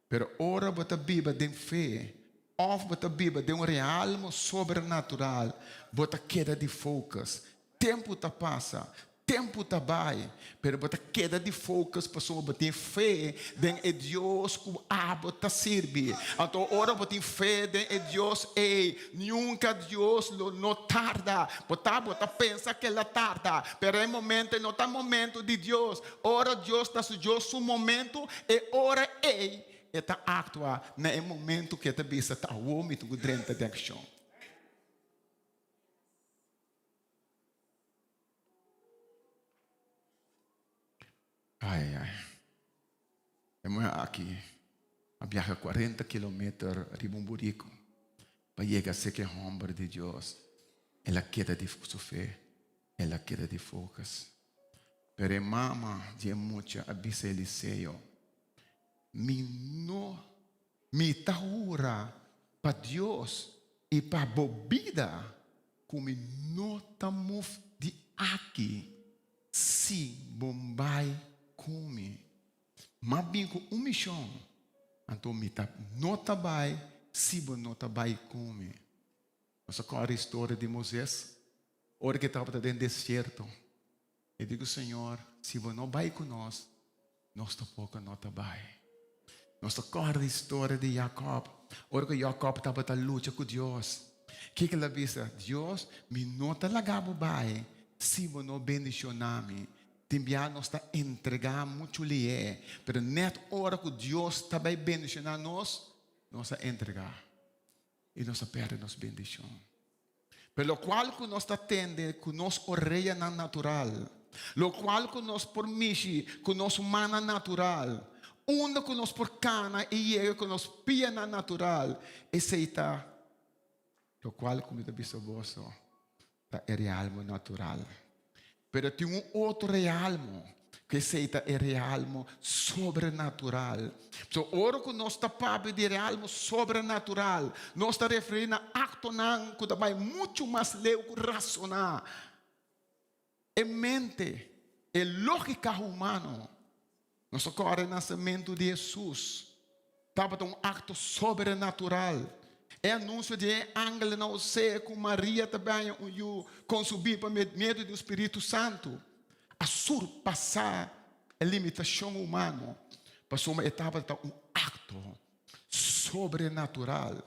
Pero ora bo ta biba den fe òf bo ta biba den un realmo sobrenatural, bo ta keda di focus. Tempu ta pasa, tempu ta bai, pero bo ta keda di focus pasobra bo tin fe den e Dios ku abo ta sirbi. Anto ora bo tin fe den e Dios ei, nunka Dios lo no tarda. Bo ta bo ta pensa ku el a tarda, pero e momento ei no ta momento di Dios. Ora Dios ta su Dios su momento, e ora ei e ta aktua na e momento ku e ta bisa ta awor mi tin ku drenta den akshon. Ai ai ai. E muhé aki a biaha kuarenta kilometer riba un buriku pa yega serka e hòmber di Dios. El a keda di su fe, el a keda di focus. Pero e mama di e mucha a bisa Eliseo, Mi no, mi ta hura pa Dios i pa bo bida ku mi no ta move di aki si bo bai ku mi. M'a bin ku un mishon, anto mi ta no ta bai si bo no ta bai ku mi. Nos a kòrda historia di Moises ora ku e tabata den desierto. E di ku Señor, si bo no bai ku nos, nos tampoko no ta bai. Nos ta kòrda historia di Jakòb, ora ku Jakòb tabata lucha ku Dios. Kiko el a bisa? Dios, mi no ta laga bo bai si bo no bendishoná mi. Tin bia nos ta entregá muchu lié, pero nèt ora ku Dios ta bai bendishoná nos, nos a entregá. I nos a pèrdè nos bendishon. Pero lokual ku nos ta tende ku nos oreanan natural, lokual ku nos por mishi ku nos mannan natural, unda ku nos por kana i yega ku nos pianan natural, esei ta lokual ku mi ta bisa boso ta e realmo natural. Pero tin un otro realmo, ku esei ta e realmo sobrenatural. So, ora ku nos ta papia di realmo sobrenatural, nos ta referí na aktonan ku ta bai muchu mas leu ku rasoná. E mente, e lógika humano. Nos ta kòrda e nasementu di Hesus tabata un akto sobrenatural. E anunsio di e angel na Hosé ku Maria ta baña un yu konsubí pa medio di un spiritu santu a surpasá e limitashon humano, pasobra e tabata un akto sobrenatural.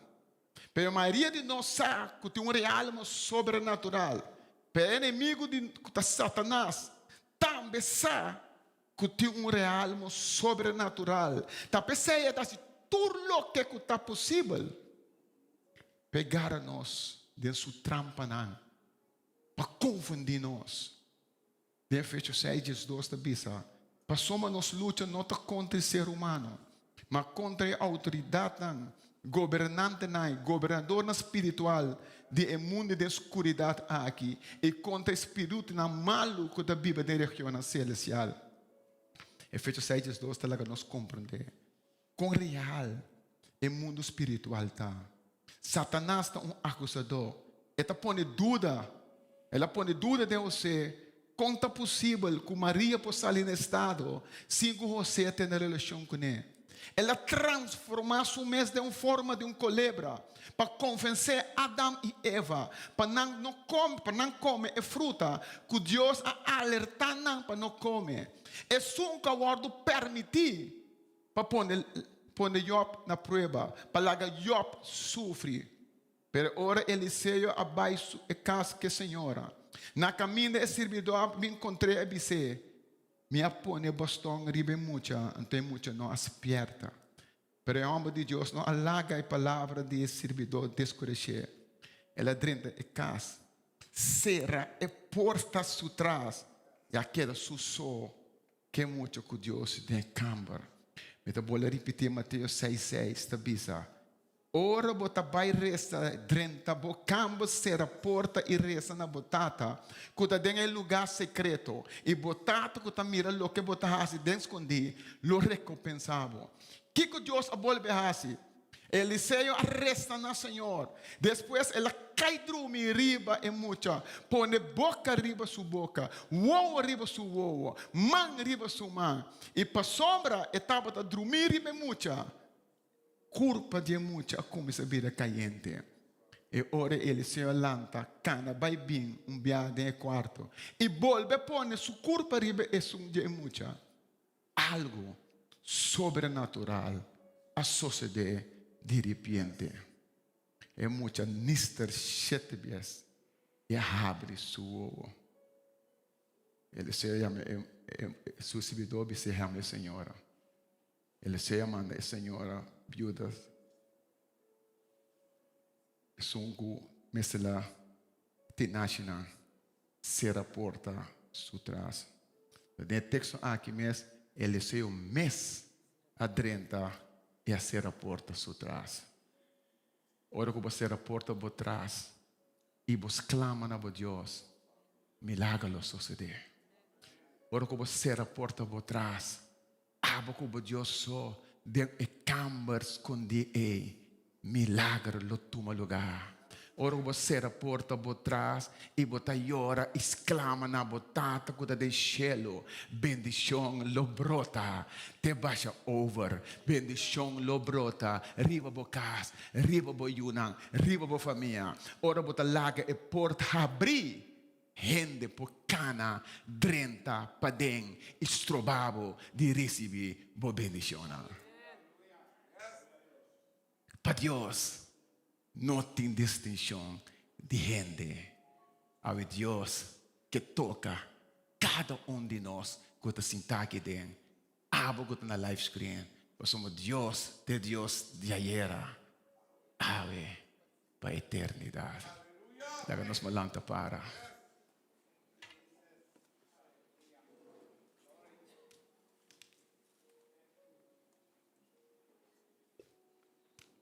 Pero mayoria di nos sa ku tin un realmo sobrenatural. Pero e enemigu di ku ta Satanas tambe sa ku tin un realmo sobrenatural. Ta p'esei e ta hasi tur loke ku ta posibel pa e gara nos den su trampanan, pa konfundí nos. Den Efesio seis diesdos ta bisa, Pasobra nos lucha no ta kontra e ser humano, ma kontra e outoridatnan, gobernantenan i gobernadornan spiritual di e mundu den skuridat aki i kontra e spiritunan malu ku ta biba den regionnan selestial. Efesio seis diesdos ta laga nos komprendé kon real e mundu spiritual ta. Satanas ta un akusadó. E ta pone duda. El a pone duda den Hosé kon ta posibel ku Maria por sali na estado sin ku Hosé a tene relashon kuné. El a transformá su mes den un forma di un kolebra pa konvensé Adam i Eva pa nan no kome, pa nan kome e fruta ku Dios a alertá nan pa no kome. Esun ku a wòrdu permití pa pone pone Job na prueba, pa laga Job sufri. Pero ora Eliseo a bai su e kas ku e señora, na kaminda e sirbidó a bin kontr'é a bis'é, Mi a pone boston riba e mucha, anto e mucha no a spièrta. Pero e hòmber di Dios no a laga e palabra di e sirbidó deskurash'é. El a drenta e kas, sera e porta su tras i a keda su so Ke mucha ku Dios den e kamber. Mi ta bolbe ripití Mateo seis seis ta bisa, Ora bo ta bai resa, drenta bo kamber, sera porta i resa na bo Tata ku ta den e lugá sekreto, i bo Tata ku ta mira loke bo ta hasi den skondí lo rekompensá bo. Kiko Dios a bolbe hasi? Eliseo a resa na Señor. Despues el a kai drumi riba e mucha, pone boka riba su boka, wowo riba su wowo, man riba su man. I pasobra e tabata drumí riba e mucha, kurpa di e mucha a kuminsá bira kayente. E ora Eliseo a lanta, kana bai bin un biaha den e kuarto, i bolbe pone su kurpa riba esun di e mucha. Algu sobrenatural a sosodé diripiente. E mucha nister shete bies i a habri su wowo. Eliseo yama e su sirbidó bis'é yama e señora. Eliseo a manda e señora biuda esun ku mester la tinashinan sera porta su tras. Den e teksto aki mes, Eliseo mes a drenta i a sera porta su tras. Ora ku bo sera porta bo tras i bo sklama na bo Dios, milager lo sosodé. Ora ku bo sera porta bo tras, abo ku bo Dios so den e kamber skondí ei, milager lo tuma lugá. Ora ku bo sera porta bo tras i bo ta yora i sklama na bo Tata ku ta den shelu, bendishon lo brota te basha over. Bendishon lo brota riba bo kas, riba bo yunan, riba bo famia. Ora bo ta laga e port habrí, Hende por kana drenta paden i stroba bo di risibí bo bendishonnan. Pa Dios no tin distinshon di hende. Awe Dios ke toka kada un di nos ku ta sintá aki den, abo ku ta na live screen, pasobra Dios ta e Dios di ayera, awe. pa eternidat. Laga nos malanta para.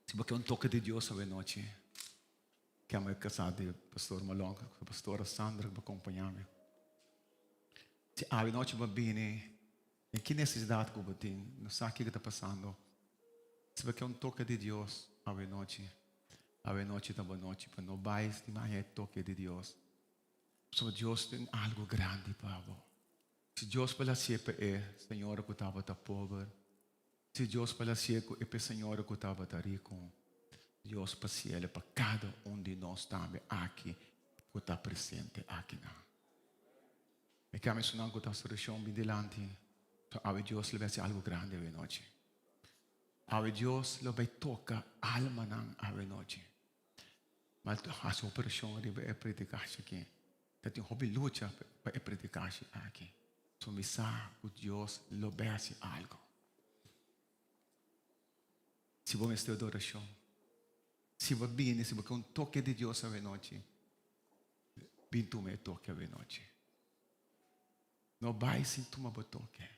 Si bo ke un toke di Dios awe nochi, kema e kasá di Pastor Malon ku Pastora Sandra ku bo kompañá mi. Si awe nochi bo bini, den ki nesesidat ku bo tin, no sa kiko ta pasando. Si bo ke un toke di Dios awe nochi, awe nochi ta bo nochi pa no bai sin haña e toke di Dios. Pasobra Dios tin algu grandi pa bo. Si Dios por hasié pa e señora ku tabata pober, si Dios por hasié ku e pa e señora ku tabata riku, Dios por hasiel pa kada un di nos tambe aki ku ta presente akinan. Mi ke menshona ku ta solushon bin dilanti, so awe Dios lo bai hasi algu grandi awe nochi. Awe Dios lo bai toka almanan awe nochi. Ma hasi operashon riba e predikashi aki. Ta tin hopi lucha pa e predikashi aki. So mi sa ku Dios lo bai hasi algu. Si bo mester adorashon, si bo bini, si bo ke un toke di Dios awenochi, bin tuma e toke awenochi. No bai sin tuma bo toke.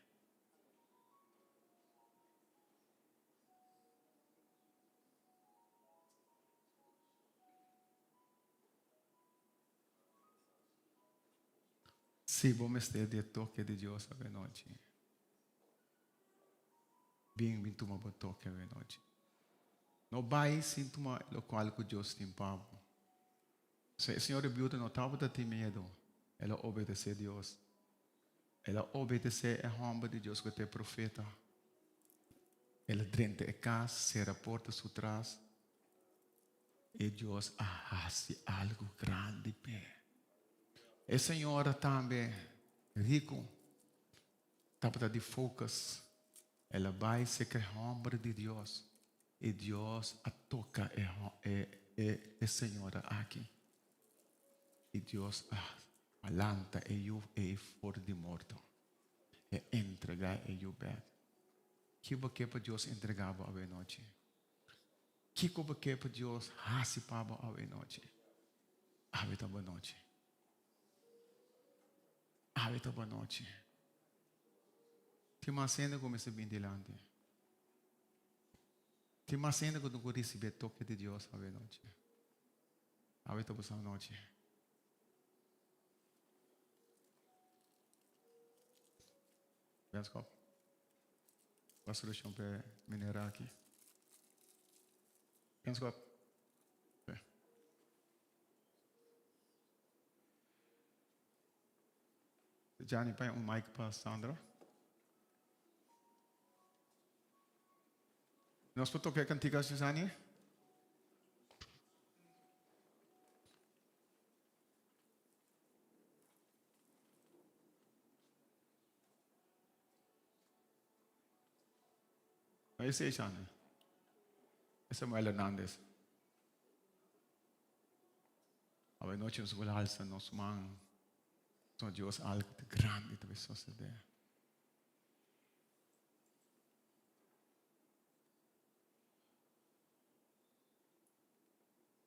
Si bo mester di e toke di Dios awenochi, bin bin tuma bo toke awenochi. No bai sin tuma lokual ku Dios tin pa bo. E señor di biuda no tabata tin miedu, el a obedesé Dios. El a obedesé e hòmber di Dios ku ta e profeta. El a drenta e kas, sera porta su tras, i Dios a hasi algu grandi p'e. E señora tambe riku tabata di focus. El a bai serka e hòmber di Dios, i Dios a toka e señora aki. I Dios a lanta e yu ei for di morto. E entregá e yu bèk. Ki bo ke pa Dios entregá bo awe nochi? Kiko bo ke pa Dios hasi pa bo awe nochi? Awe ta bo nochi. Awe ta bo nochi. Tin mas hende ku mester bin dilanti. Tin mas hende ku tin ku risibí e toke di Dios awe nochi. Awe ta boso anochi. Benskop. Kua solushon pa e manera aki? Benskop. Gianni, paña un mic pa Sandra. Nos por toca e cantica, Gianni? No ese Gianni. Es Samuel Hernandez. Awe nochi nos por alsa nos man. So Dios algo grande ta bay suceder.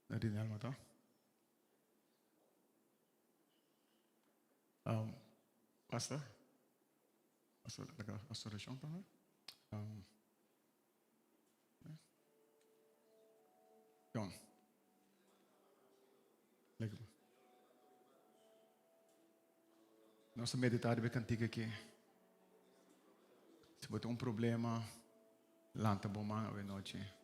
Nadine Alma ta? Um, pastor? Pastor, laga adoracion pa mi. Um, John. Laga. Nos ta meditá riba e kantika aki. Si bo tin un problema, lanta bo man awe nochi.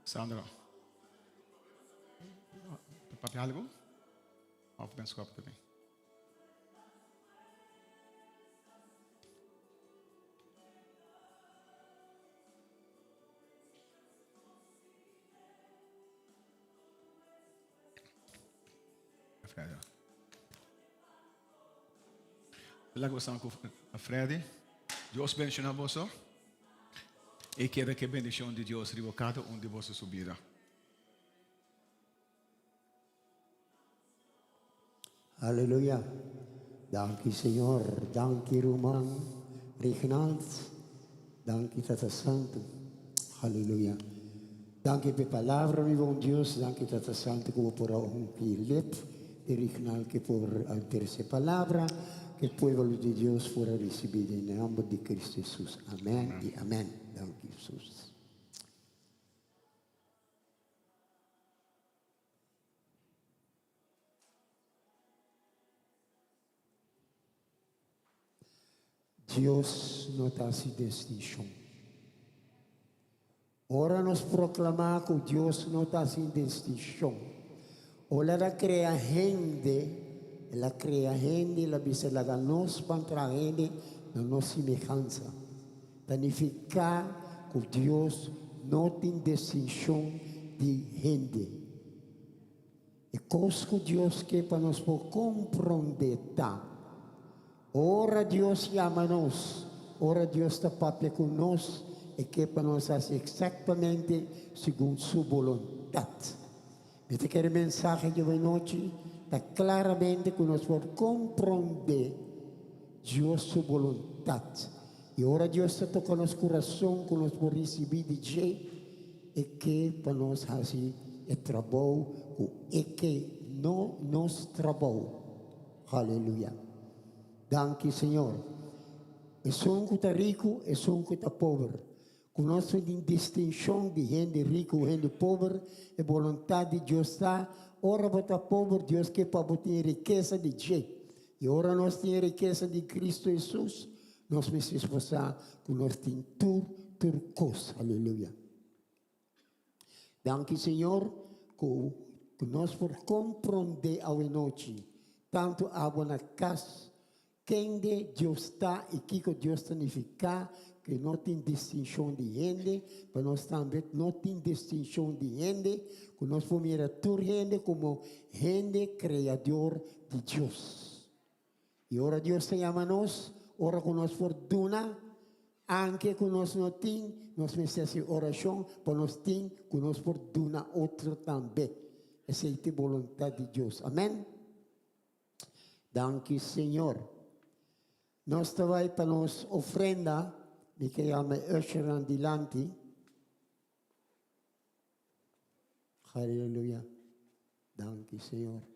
Sandra. Papia algo? Of ben schop te ben? Freddy. Laga bo staan ku Freddy. Dios bendiciona boso. E keda ke bendicion di Dios riba kada un di boso su bida. Aleluya. Danki Señor. Danki ruman Reginald. Danki Tata Santu. Aleluya. Danki p'e palabra mi bon Dios. Danki Tata Santu ku bo por a ungi lip di Reginald ke por a terse palabra ke pueblo di Dios por a risibi den e nomber di Cristo Jesus. Amen i amen. Danki Jesus. Dios no ta hasi distinshon. Ora nos proklamá ku Dios no ta hasi distinshon, ora El a krea hende, El a krea hende, El a bisa laga nos ban traha hende na nos simehansa. Ta nifiká ku Dios no tin distinshon di hende. E kos ku Dios ke pa nos por komprondé ta, ora Dios yama nos, ora Dios ta papia ku nos, e ke pa nos hasi eksaktamente segun su boluntat. Mi ta kere mensahe di awenochi ta klaramente ku nos por komprondé Dios su boluntat. I ora Dios ta toka nos kurason ku nos por risibí di dje, E ke pa nos hasi e trabou ku e ke, no nos trabou. Haleluya. Danki Señor. Esun ku ta riku, esun ku ta pober. Ku nos no tin distinshon di hende riku o hende pober, e boluntat di Dios ta, ora bo ta pober, Dios ke pa bo tin e rikesa di dje. I ora nos tin e rikesa di Kristu Hesus, Nos mester esforsá ku nos tin tur tur kos. Aleluya. Danki Señor ku ku nos por komprondé awenochi tantu abo na kas kende Dios ta i kiko Dios ta nifiká ku no tin distinshon di hende pa nos tambe no tin distinshon di hende ku nos por mira tur hende komo hende kreador di Dios. I ora Dios ta yama nos, ora ku nos por duna, anke ku nos no tin, nos mester hasi orashon pa nos tin ku nos por duna otro tambe. Esei ta e boluntat di Dios. Amen. Danki Señor. Nos ta bai pa nos ofrenda, mi ke yama e ushernan dilanti. Aleluya. Danki Señor.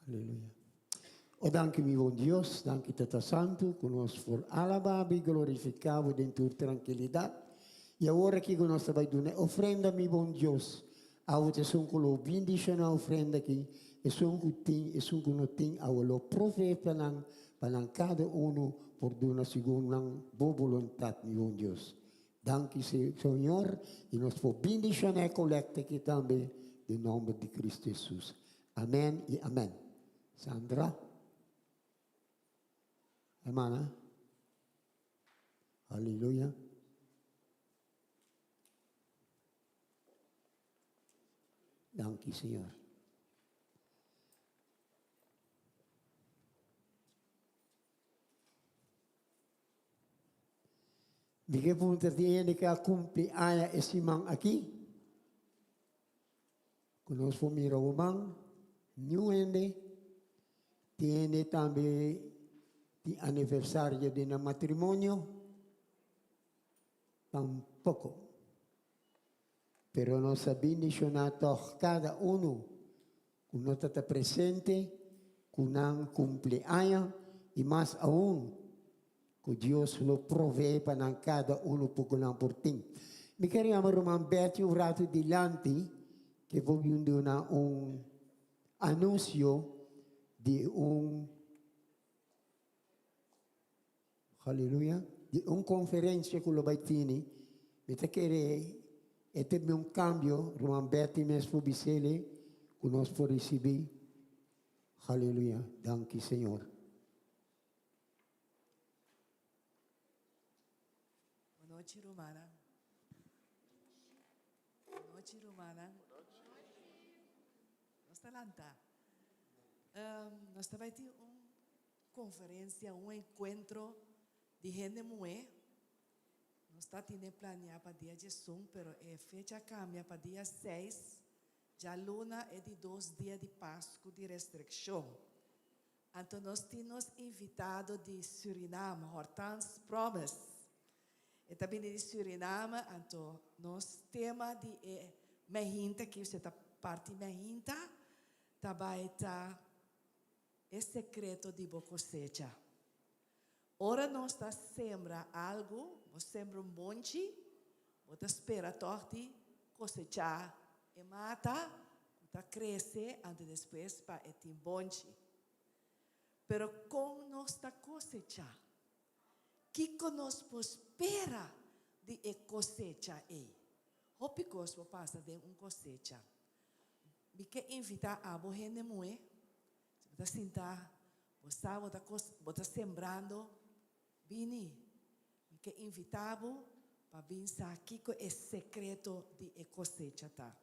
Aleluya. O danki mi bon Dios, danki Tata Santu, ku nos por alabá bo i glorifiká bo den tur trankilidat. I awor aki ku nos ta bai duna e ofrenda, mi bon Dios, awo ta esun ku lo bindishoná ofrenda aki, esun ku tin, esun ku no tin, awo lo proveé pa nan, pa nan kada unu por duna segun nan bo boluntat, mi bon Dios. Danki Señor y nos por bindiciona e colecta aki tambe den nomber di Cristo Jesus. Amen y amen. Sandra. Hermana. Aleluya. Danki Señor. Di ke punta tin hende ke a kumpli aña e siman aki? Ku nos por mira bo man, niun hende. Tin hende tambe tin aniversario di nan matrimonio? Tampoko. Pero nos a bindishoná tòg kada unu ku no ta ta presente ku nan kumpli aña i mas aun ku Dios lo proveé pa nan kada unu por ku nan por tin. Mi ker yama ruman Betty un ratu dilanti ke por bin duna un anunsio di un. Haleluya. Di un konferensia ku lo bai tini, mi ta kere e ta bin un kambio, ruman Betty mes por bis'ele ku nos por risibí. Haleluya. Danki Señor. Bonochi rumannan. Bonochi rumannan. Nos ta lanta. Nos ta bai tin un Conferencia, un encuentro di hende muhe. Nos ta tine planea pa dia diesun, pero e fecha a cambia pa dia seis, djaluna e di dos dia di Pascu di Restriccion. Anto nos tin nos invitado di Surinam, Hortans Promes. E ta bini di Suriname, anto nos tema di e mehinta aki, usted ta parti mehinta, ta bay ta E sekreto di bo kosecha. Ora nos ta sembra algu, bo sembra un bonchi, bo ta spera tòg di kosechá e mata ku ta krese anto despues pa e tin bonchi. Pero kon nos ta kosechá? Kiko nos por spera di e kosecha ei? Hopi kos por pasa den un kosecha. Mi ke invitá abo hende muhé, si bo ta sintá, bo sa bo ta bo ta sembrando, bini. Mi ke invitá bo pa bin sa kiko e sekreto di e kosecha ta.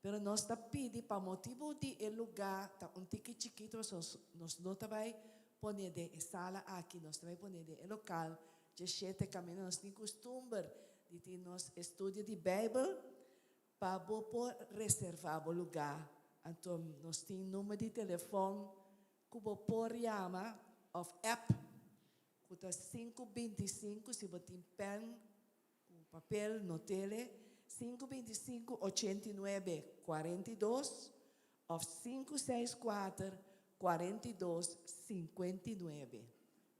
Pero nos ta pidi pa motibu di e lugá ta un tiki chikitu pasobra nos no ta bai pone den e sala aki, nos ta bai pone den e lokal djeshete kaminda nos tin kustumber di tin nos estudio di Beibel pa bo por reservá bo lugá. Anto nos tin number di telefòn ku bo por yama òf app ku ta 525 si bo tin pèn Ku papel notele sinku 25 89 42 òf sinku seis kuater 42 59.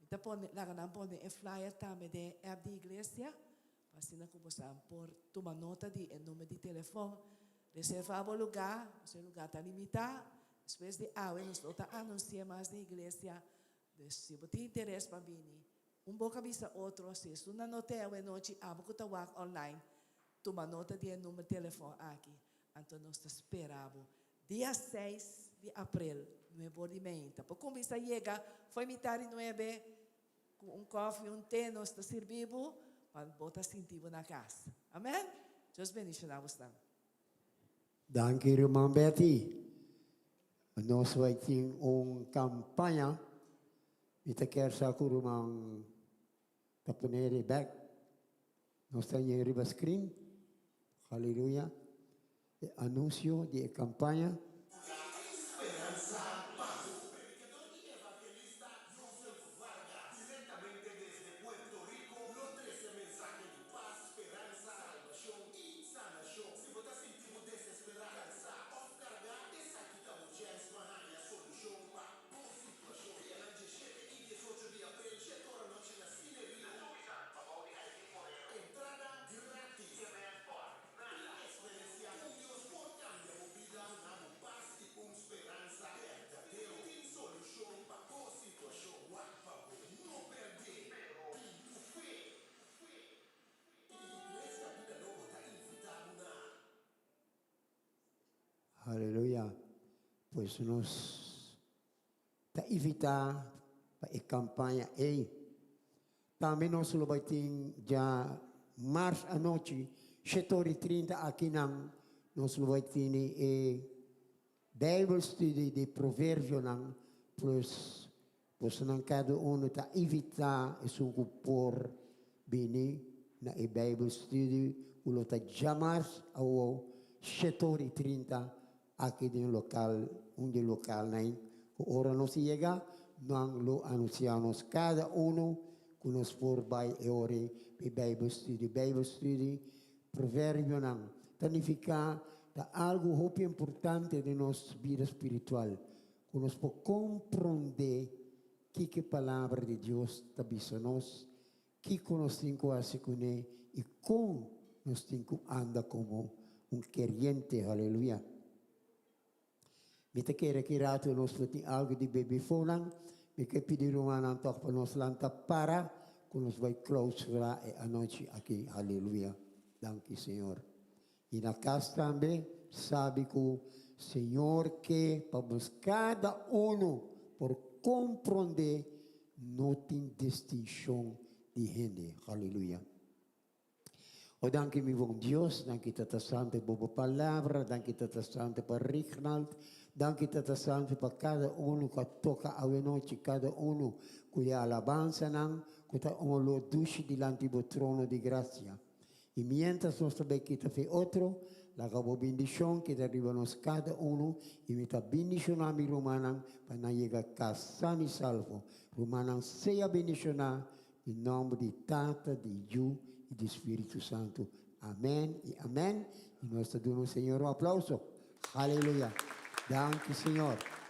Mi ta pone laga nan pone e flyer tambe den e app di iglesia pa asina ku bosan por tuma nota di e number di telefòn. Reserva bo lugá, pasobra e lugá ta limitá. Despues di awe nos no ta anunsi'é mas den iglesia. Dus si bo tin interes pa bini, Un boka bisa otro, si esun na no te awenochi, abo ku ta wak online, tuma nota di e number telefòn aki. Anto nos ta spera bo dia seis di aprel, nuebe or di meinta. Por kuminsá yega fo'i mitar di nuebe ku un kòfi, un te nos ta sirbi bo pa bo ta sinti bo na kas. Amen. Dios bendishoná bosnan. Danki ruman Betty. Nos bai tin un campaña. Mi ta kier sa cu ruman ta pone e bek. Nos ta ñe riba screen. Haleluya. E anuncio di e campaña. Aleluya. Pues nos ta invitá pa e kampaña ei. Tambe nos lo bai tin dja mars anochi, shete ora i trinta akinan, nos lo bai tini e Bijbelstudie di Proverbionan plus bosonan kada uno ta invitá esun ku por bini na e Bijbelstudie ku lo ta djamars awo shete ora i trinta aki den lokal un di lokalnan ku ora nos yega nan lo anunsiá nos kada uno ku nos por bai e ora ei pa e Bijbelstudie. Bijbelstudie Proverbionan ta nifiká ta algu hopi importante den nos bida spiritual, ku nos por komprondé kiko e Palabra di Dios ta bisa nos, kiko nos tin ku hasi kuné i kon nos tin ku anda komo un keriente. Haleluya! Mi ta kere ki ratu nos lo tin algu di bebi fonan. Mi ke pidi rumannan tòg pa nos lanta para. ku nos bai klausurá e anochi aki. Aleluya. Danki, Señor. I na kas tambe, sabi ku Señor ke pa nos kada unu por komprondé no tin distinshon di hende. Aleluya. O danki mi bon Dios, danki Tata Santu pa bo palabra, danki Tata Santu pa Rignald, danki Tata Santu pa kada unu ku a toka awenochi, kada unu ku e alabansanan ku ta un olor dushi dilanti bo trono di grasia. I miéntras nos ta bai kita fe otro, laga bo bindishon keda riba nos kada unu, i mi ta bindishoná mi rumannan pa nan yega kas san i salvo. Rumannan sea bindishoná den nòmber di Tata, di Yu i di Spiritu Santu. Amèn i amèn. I nos ta duna Señor un aplauso. Haleluya! Danki Señor.